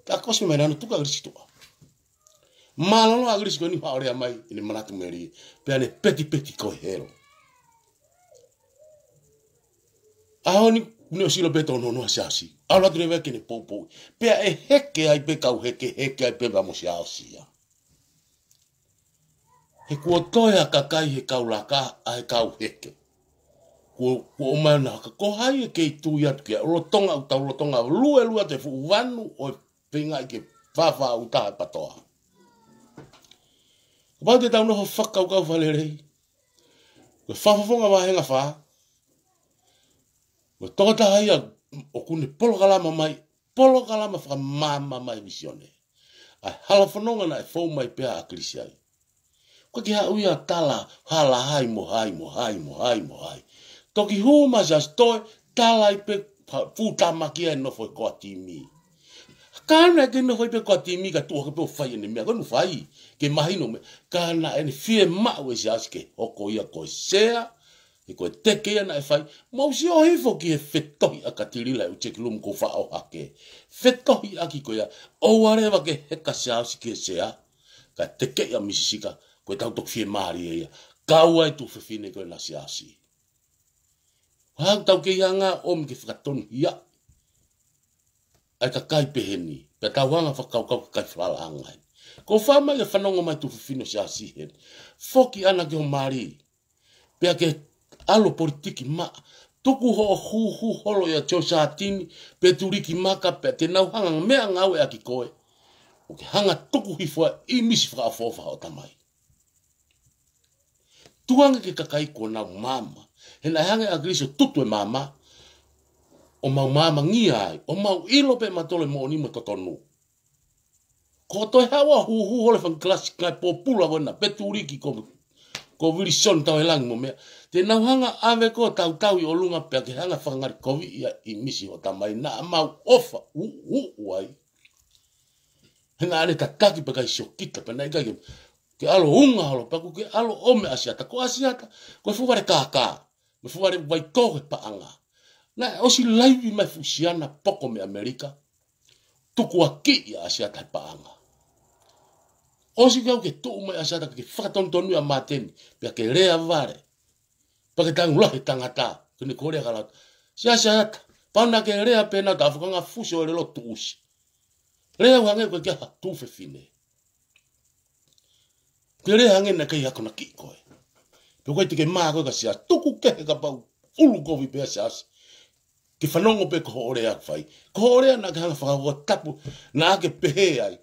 Ka ko e ʻosi mai naʻa nau tuku ʻa ʻAkilisi ki tuʻa. Mālōlō ʻa ʻAkilisi ko eni haʻu ʻo lea mai, ʻene manatu melie. Pea ne petipeti ko e helo. ʻAho ni, ne ʻosi ʻilo pē ʻe tōnounou ʻa Siaosi. ʻAlu atu leva ke ne poupou. Pea ʻe heke ai pē kau heke, heke ai pē pea mo Siaosi ia. He kuo toe ʻa e kakai he kau laka, ʻa e kau heke. Kuo, kuo ʻomai ʻo nau haka ko hai ʻe kei tui atu ki ai, ʻo lolotonga ʻoku tau lolotonga luelue atu e fuʻu vanu ʻo e feingaʻi ke fāfā ʻuta e PTOA. Kapau te tau nofo fakakaukau fakalelei. Ko e Fakafofonga vahenga fā. Ko e tokotaha ia ʻoku ne polokalama mai, polokalama fakamaama mai visione. ʻA e hala fononga naʻe fou mai pē ʻa ʻAkilisi ai. Ko e ke haʻu ia ʻo tala, hala hai mo hai mo hai mo hai mo hai. Toki hū mai Siaosi toe, tala ai pē ha, fuʻu tāmaki ʻa e nofo ʻi he core team. Ka naʻe kei nofo ai pē core team ka tuʻu hake pē ʻo fai ʻene meʻa, ko ʻene fai, ke mahino meʻa. Ka naʻe fiemaʻu ʻe Siaosi ke hoko ia ko e sea, he ko e teke ia naʻe fai, mou sio hifo ki he fetohiʻaki ʻa Tilila ʻi he check room ko e faʻo hake. Fetohiʻaki ko ia, ʻoua leva ke heka Siaosi ki he sea, ka tekeʻi ʻa Misi Sika, ko e tau toki fiemālie ia. Kau ai tuofefine ko ena Siaosi. Hau tau kei anga ʻomi ke fakatonuhia. ʻA e kakai pehē ni, pea tau anga fakakaukau kakai falalaʻanga ai. Ko e fā mai ke fanongo mai tuofefine Siaosi heni. Foki ʻana ki ho mali. Pea ke ʻalu ʻo politiki maʻa. Tuku hoʻo hūhū holo ia Joe Sātini, Petuliki Maka, pea te nau hanga meʻangāueʻaki koe. ʻO ke hanga tuku hifo ʻa e ʻīmisi fakaʻofoʻofa ʻo tamai. Tuku ange ki he kakai kuo nau maama. He naʻe hanga ʻe ʻAkilisi ʻo tutu e maama. ʻO mau maamangia ai. ʻO mau ʻilo pē ʻe mautolu e moʻoni mo e totonu. Ko e toe haʻu ʻo hūhū holo e fanga kalasi ngaahi pōpula ko ena Petuliki ko, ko Vilisoni Tauelangi mo meʻa. Te nau hanga ʻave koe ʻo tautau ʻi ʻolunga pea ke hanga fakangalikoviʻi ʻa e ʻīmisi ʻo tamai naʻa mau ʻofa ʻuʻuʻu ai. He naʻa ne tataki pē kakai siokita pē naʻe ʻikai ke, ke ʻalu ʻo unga holo pea kuo ke ʻalu ʻo ʻomi ʻa ʻAsiata. Ko ʻAsiata, ko e fuʻu vale kākā. Mo e fuʻu vale vaitō he paʻanga. Naʻe ʻosi laivi mai fuʻu siana poko mei ʻAmelika. Tukuakiʻi ʻa ʻAsiata he paʻanga. ʻOsi kau ke tuʻu mai ʻAsiata ke fakatonutonu ʻa Māteni. Pea ke lea vale. Pea ke tangu lahi tangata. Ke ne kole ʻa Kalata. Siaosi ʻAsiata. Pau naʻa ke lea pē naʻa ta fakanga fusi ʻo lelo tuʻusi. Lea ʻo hangē ko e ke ha tuofefine. Ke lea hangē naʻe kei akonakiʻi koe. Pe ko e te ke mā koe ka Siaosi tuku kehe kapau ʻulu kovi pē ʻa Siaosi. Ke fanongo pē ko hoʻo lea ʻoku fai. Ko hoʻo lea naʻa ke hanga fakaua tapu. Naʻa ke pehē ai.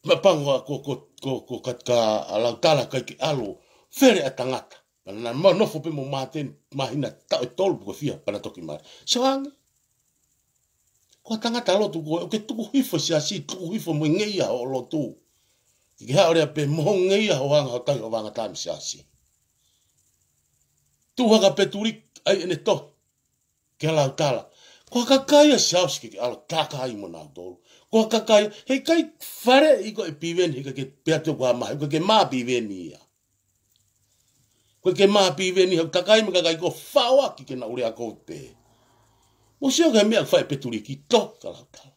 Ma pango ko, ko, ko, ko ka, ka ʻa Lautala kai ke ʻalu. Fele ʻa tangata. Pea naʻa mau nofo pē mo Māteni, māhina taʻu ʻe tolu pe ko e fiha, pea na toki mali. Sio ange. Ko e tangata lotu ko ē, ʻoku ke tuku hifo Siaosi, tuku hifo mo e ngeia hoʻo lotu. Ke ke haʻu lea pē mo e ngeia hoʻo anga, hoʻo tauhi ʻo vanga taimi Siaosi. Tuʻu hake Petuliki, ʻai ʻene tohi. Ke Lautala. Ko e kakai ʻa Siaosi ke ke ʻalu ʻo taka ai mo nautolu. Ko e kakai, heʻikai fale ʻi ko e Piveni, heʻikai ke pea te ko ha mahi, heʻikai ke mā Piveni ia. Ko e ke mā Piveni, hau takai mo e kakai ko e faʻoaki ke nau lea ko pē. Mo sio ki he meʻa fai Petuliki to ka Lautala.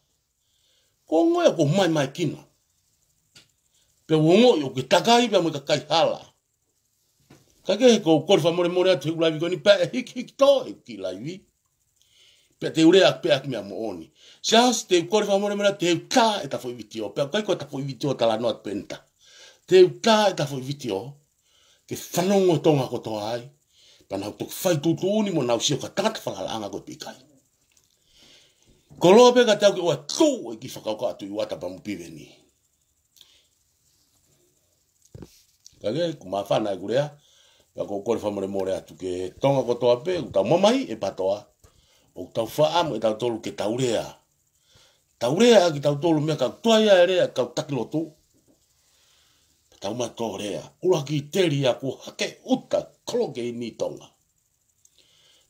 Ko e ongoʻi ʻoku maimai kina. Pea u ongoʻi ʻoku ke takai pea mo e kakai hala. Ka ke he ko u kole fakamolemole atu he ʻū laivi ko eni pea ʻe hikihiki to e kiʻi laivi. Pea te u lea pē ʻaki meʻa moʻoni. Siaosi te u kole fakamolemole atu te u tā e ta foʻi vitiō. Pea ʻikai ko e ta foʻi vitiō talanoa atu pē eni ta. Te u tā e ta foʻi vitiō. Ke fanongo Tonga kotoa ai. Pea nau toki fai tuʻutuʻuni mo nau sio ka tangata falalaʻanga ko e pikai. Koloa pē ka te au ke ʻoatu e kiʻi fakakaukau atu ʻi Uata pea mo Piveni. Ka ke, ʻoku māfana ʻeku lea, pea ʻoku ou kole fakamolemole atu ki he Tonga kotoa pē, ʻoku tau mamahi ʻe PTOA, ʻoku tau faʻa mo e tautolu ke tau lea. Tau lea ʻaki tautolu meʻa ka tuai ʻa e lea ʻa e kau taki lotu. Tau ma tō lea, ʻuluaki teli ʻa kuo hake ʻuta koloke ʻi ni Tonga.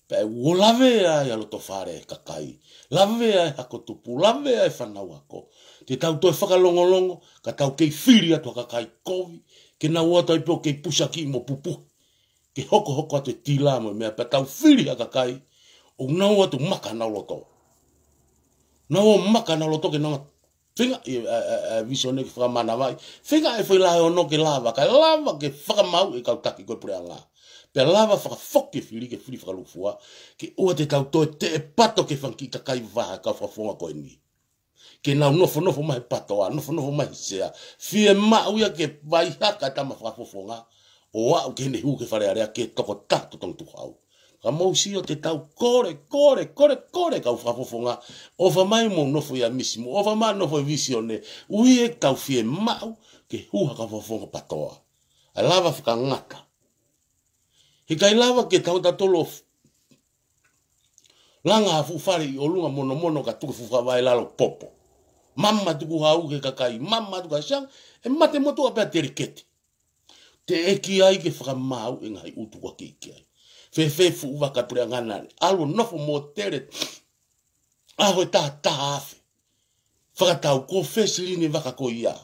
Pea ʻe ua lavea ai ʻa loto fale kakai. Lavea ai hako tupu, lavea ai fānau ako. Te tau toe fakalongolongo, ka tau kei fili atu ha kakai kovi. Ke nau ō atu ai pē ʻo kei pusa kiʻi mo pupu. ke hokohoko atu e tila mo e meʻa pea tau fili ha kakai ʻoku nau ō atu maka ʻenau loto. Nau ō maka ʻenau loto ke nau feinga ʻa e, ʻa e, ʻa e vīsone ke fakamānavaʻi. Feinga e foʻi laʻe ono ke lava, kae lava ke fakamaau e kau taki ko e puleʻanga. Pea lava fakafoki e fili ke fili fakalūkufua, ke ʻoua te tau toe teʻe pato ki he fanga kiʻi kakai vaha kau fakafofonga ko eni. Ke nau nofonofo mai he PATOA, nofonofo mai he sea. Fiemaʻu ia ke vaihaka e tama fakafofonga ʻo aʻu ke ne hū ki Fale Alea ke tokotaha totongi tukuhau. Ka mou sio te tau kole, kole, kole, kole kau fakafofonga. ʻOfa mai mou nofo ʻia misi, mou ʻofa mai nofo ʻi vīsone. ʻUhi ʻe tau fiemaʻu ke hū ha kau fakafofonga PATOA. ʻA e lava fakangata. He ʻikai lava ke tau tatolo f-, langa ha fuʻu fale ʻi ʻolunga monomono ka tuku fuʻu fakavaʻe lalo popo. Mama tukuhau ki he kakai, mama tuku ʻa e sianga, ʻe mate motuʻa pea teliketi. Teʻeki ai ke fakamaau e ngaahi ʻutu kuo kiʻi ki ai. Fēfē fuʻu vaka puleʻanga naʻe ʻalu ʻo nofo mo tele ʻaho ʻe taha taha afe. Fakatau ko fē silini e vaka ko ia.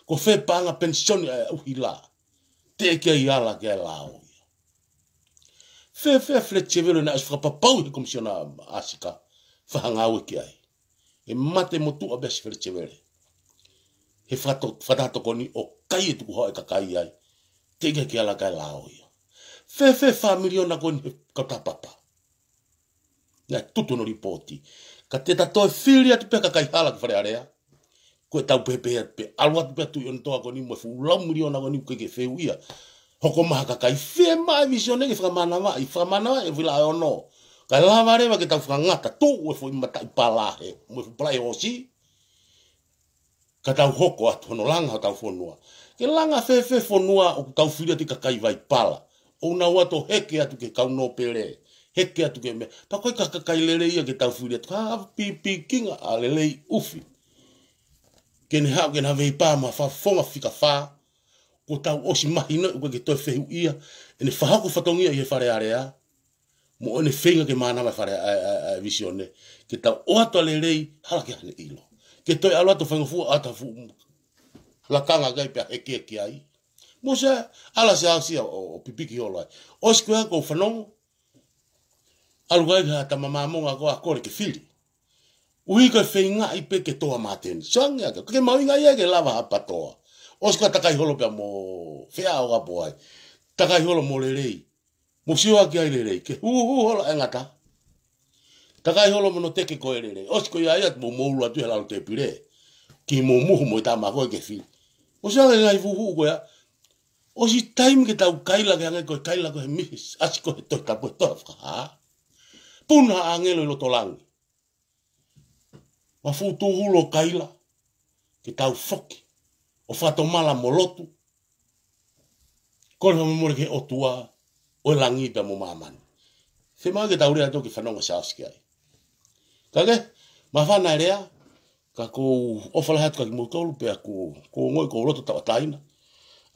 Ko fē paʻanga penisoni ʻa e ʻuhila. Teʻeki ai ala ke ʻai lao ia. Fēfē Fletchevele naʻe ʻosi fakapapau he Komisiona ʻa Sika. Fakangāue ki ai. ʻE mate motuʻa pea si Fletchevele. He fakato-, fakatokoni ʻo kai e tukuhau e kakai ai. Teʻeki ai ke ala ke ʻai lao ia. Fēfē fā miliona ko eni he kautaha papa. Naʻe tutu hono lipooti. Ka te ta toe fili atu pē kakai hala ki Fale Alea. Ko e tau pehē pē atu pē, ʻalu atu pē atu ʻi ʻOnetoa ko eni mo e fuʻu lau miliona ko eni ke ke feu ia. Hoko mai ha kakai fiemaʻu e vīsone ke fakamānavaʻi, fakamānavaʻi e foʻi laʻe ono. Kae lava leva ke tau fakangata tuʻu e foʻi mataʻi palahe, mo e fuʻu palahe ʻosi. Ka tau hoko atu hono langa hotau fonua. Ke langa fēfē fonua ʻoku tau fili atu e kakai vaipala. ʻOku nau ō atu ʻo heke atu ki he kau nōpele. Heke atu ki he meʻa. Pea ko e ka-, kakai lelei ia ke tau fili atu. Ka pipikinga ʻa lelei ʻufi. Ke ne haʻu, ke ne havei pā ma fafonga fika fā. Ko tau ʻosi mahino ʻoku ʻikai ke toe fehuʻia. ʻEne fakahoko fatongia ʻi he Fale Alea. Mo ʻene feinga ke mānava e Fale, ʻa e, ʻa e, ʻa e vīsone. Ke tau ō atu ʻo lelei, hala ke ʻi ai haʻane ʻilo. Ke toe ʻalu atu faingofua ʻo ʻatu ha fuʻu lakanga kai pea heke ki ai. Mo se, ala se asia ʻo, ʻo pipiki holo ai. ʻOsi ko ia ʻoku ou fanongo. ʻAlu kai ha tama Māmonga ko ē ʻa kole ke fili. ʻUhi ko e feingaʻi pē ke toa māteni. Sianga ke, ke mahuʻinga ia ke lava ha PATOA. ʻOsi ko ia takai holo pea mo Feʻaokapo ai. Takai holo mo Lelei. Mo sio ʻaki ai lelei, ke hūhū holo e ngata. Takai holo mo hono teke ko e lelei. ʻOsi ko ia ia mo mou ʻalu atu he lalo tēpile. Ki mo muhu mo e tama ko ē ke fili. Mo sio ʻaki e ngaahi fuhu ko ia. ʻOsi taimi ke tau kaila ke hangē ko e kaila ko e mihi, ʻasi ko e Tohi Tapu he Tohi Fakahā. Puna ʻāngelo ʻi loto langi. Mafutu hulo kaila, ke tau foki, ʻo fakatomala mo lotu, kole fakamolemole ki he ʻOtua ʻo e langi pea mo māmani. Fiemaʻu ke tau lea atu ke fanongo Siaosi ki ai. Ka ke, māfana e lea, ka ʻoku ou ʻofa lahi atu kia kimoutolu, pea ʻoku, ʻoku ou ongoʻi ʻoku ou loto tauʻatāina.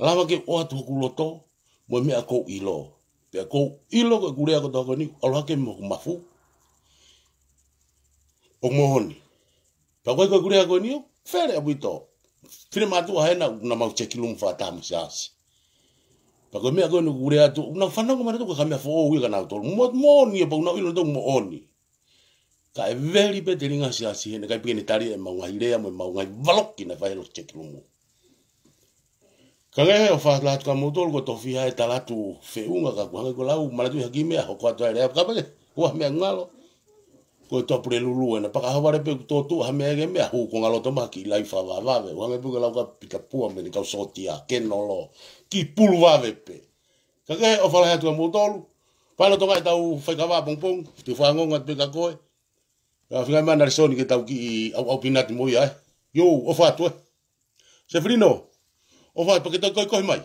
Lava ke ʻoatu hoku loto, mo e meʻa ʻoku ou ʻilo. Pea ʻoku ou ʻilo ko ʻeku lea ko e toko ni, ʻalu hake mo hoku mafu. ʻOku moʻoni. Pea ko e, ko ʻeku lea ko eni ʻoku fele ʻaupito. Finemātuʻa hena, naʻa mau check room fakataha mo Siaosi. Pea ko e meʻa ko eni ʻoku ou lea atu, naʻa nau fanongo mai nautolu ko e ka meʻa foʻou ia kia nautolu. Mo, moʻoni ia pea naʻa nau ʻilo nautolu moʻoni. Ka ʻe veli pē telinga Siaosi hena, ʻikai pē ke ne tali ʻemau ngaahi lea mo ʻemau ngaahi valoki naʻe fai he loto check room. Ka ke ʻofa lahi atu kia moutolu, ko e tofiha e tala atu feʻunga ka ʻoku hangē ko e lau, manatuʻi ha kiʻi meʻa, hoko atu ai e lea, ka peke, ua meʻa ngalo. Ko e Tuʻapulelulu ena, pea ka ʻohovale pē ʻoku tōtuʻa ha meʻa ke meʻa, hū ko ngalo toma ki lai fakavavevave, ʻoku hangē pē ko e lau ka pita pua mei he kau sōtia, kenolo, kiʻi pulu vave pē. Ka ke ʻofa lahi atu kia moutolu, pea ʻalu atu ʻa e tau faikava pongipongi, te u fanongo atu pē kia koe. Ka fika mai Nalesoni ke tau kiʻi ʻauʻaupina atu mo ia, ē. ʻIo, ʻofa atu, ē. Sefilino, ʻofa atu pea ke tau koekoe mai.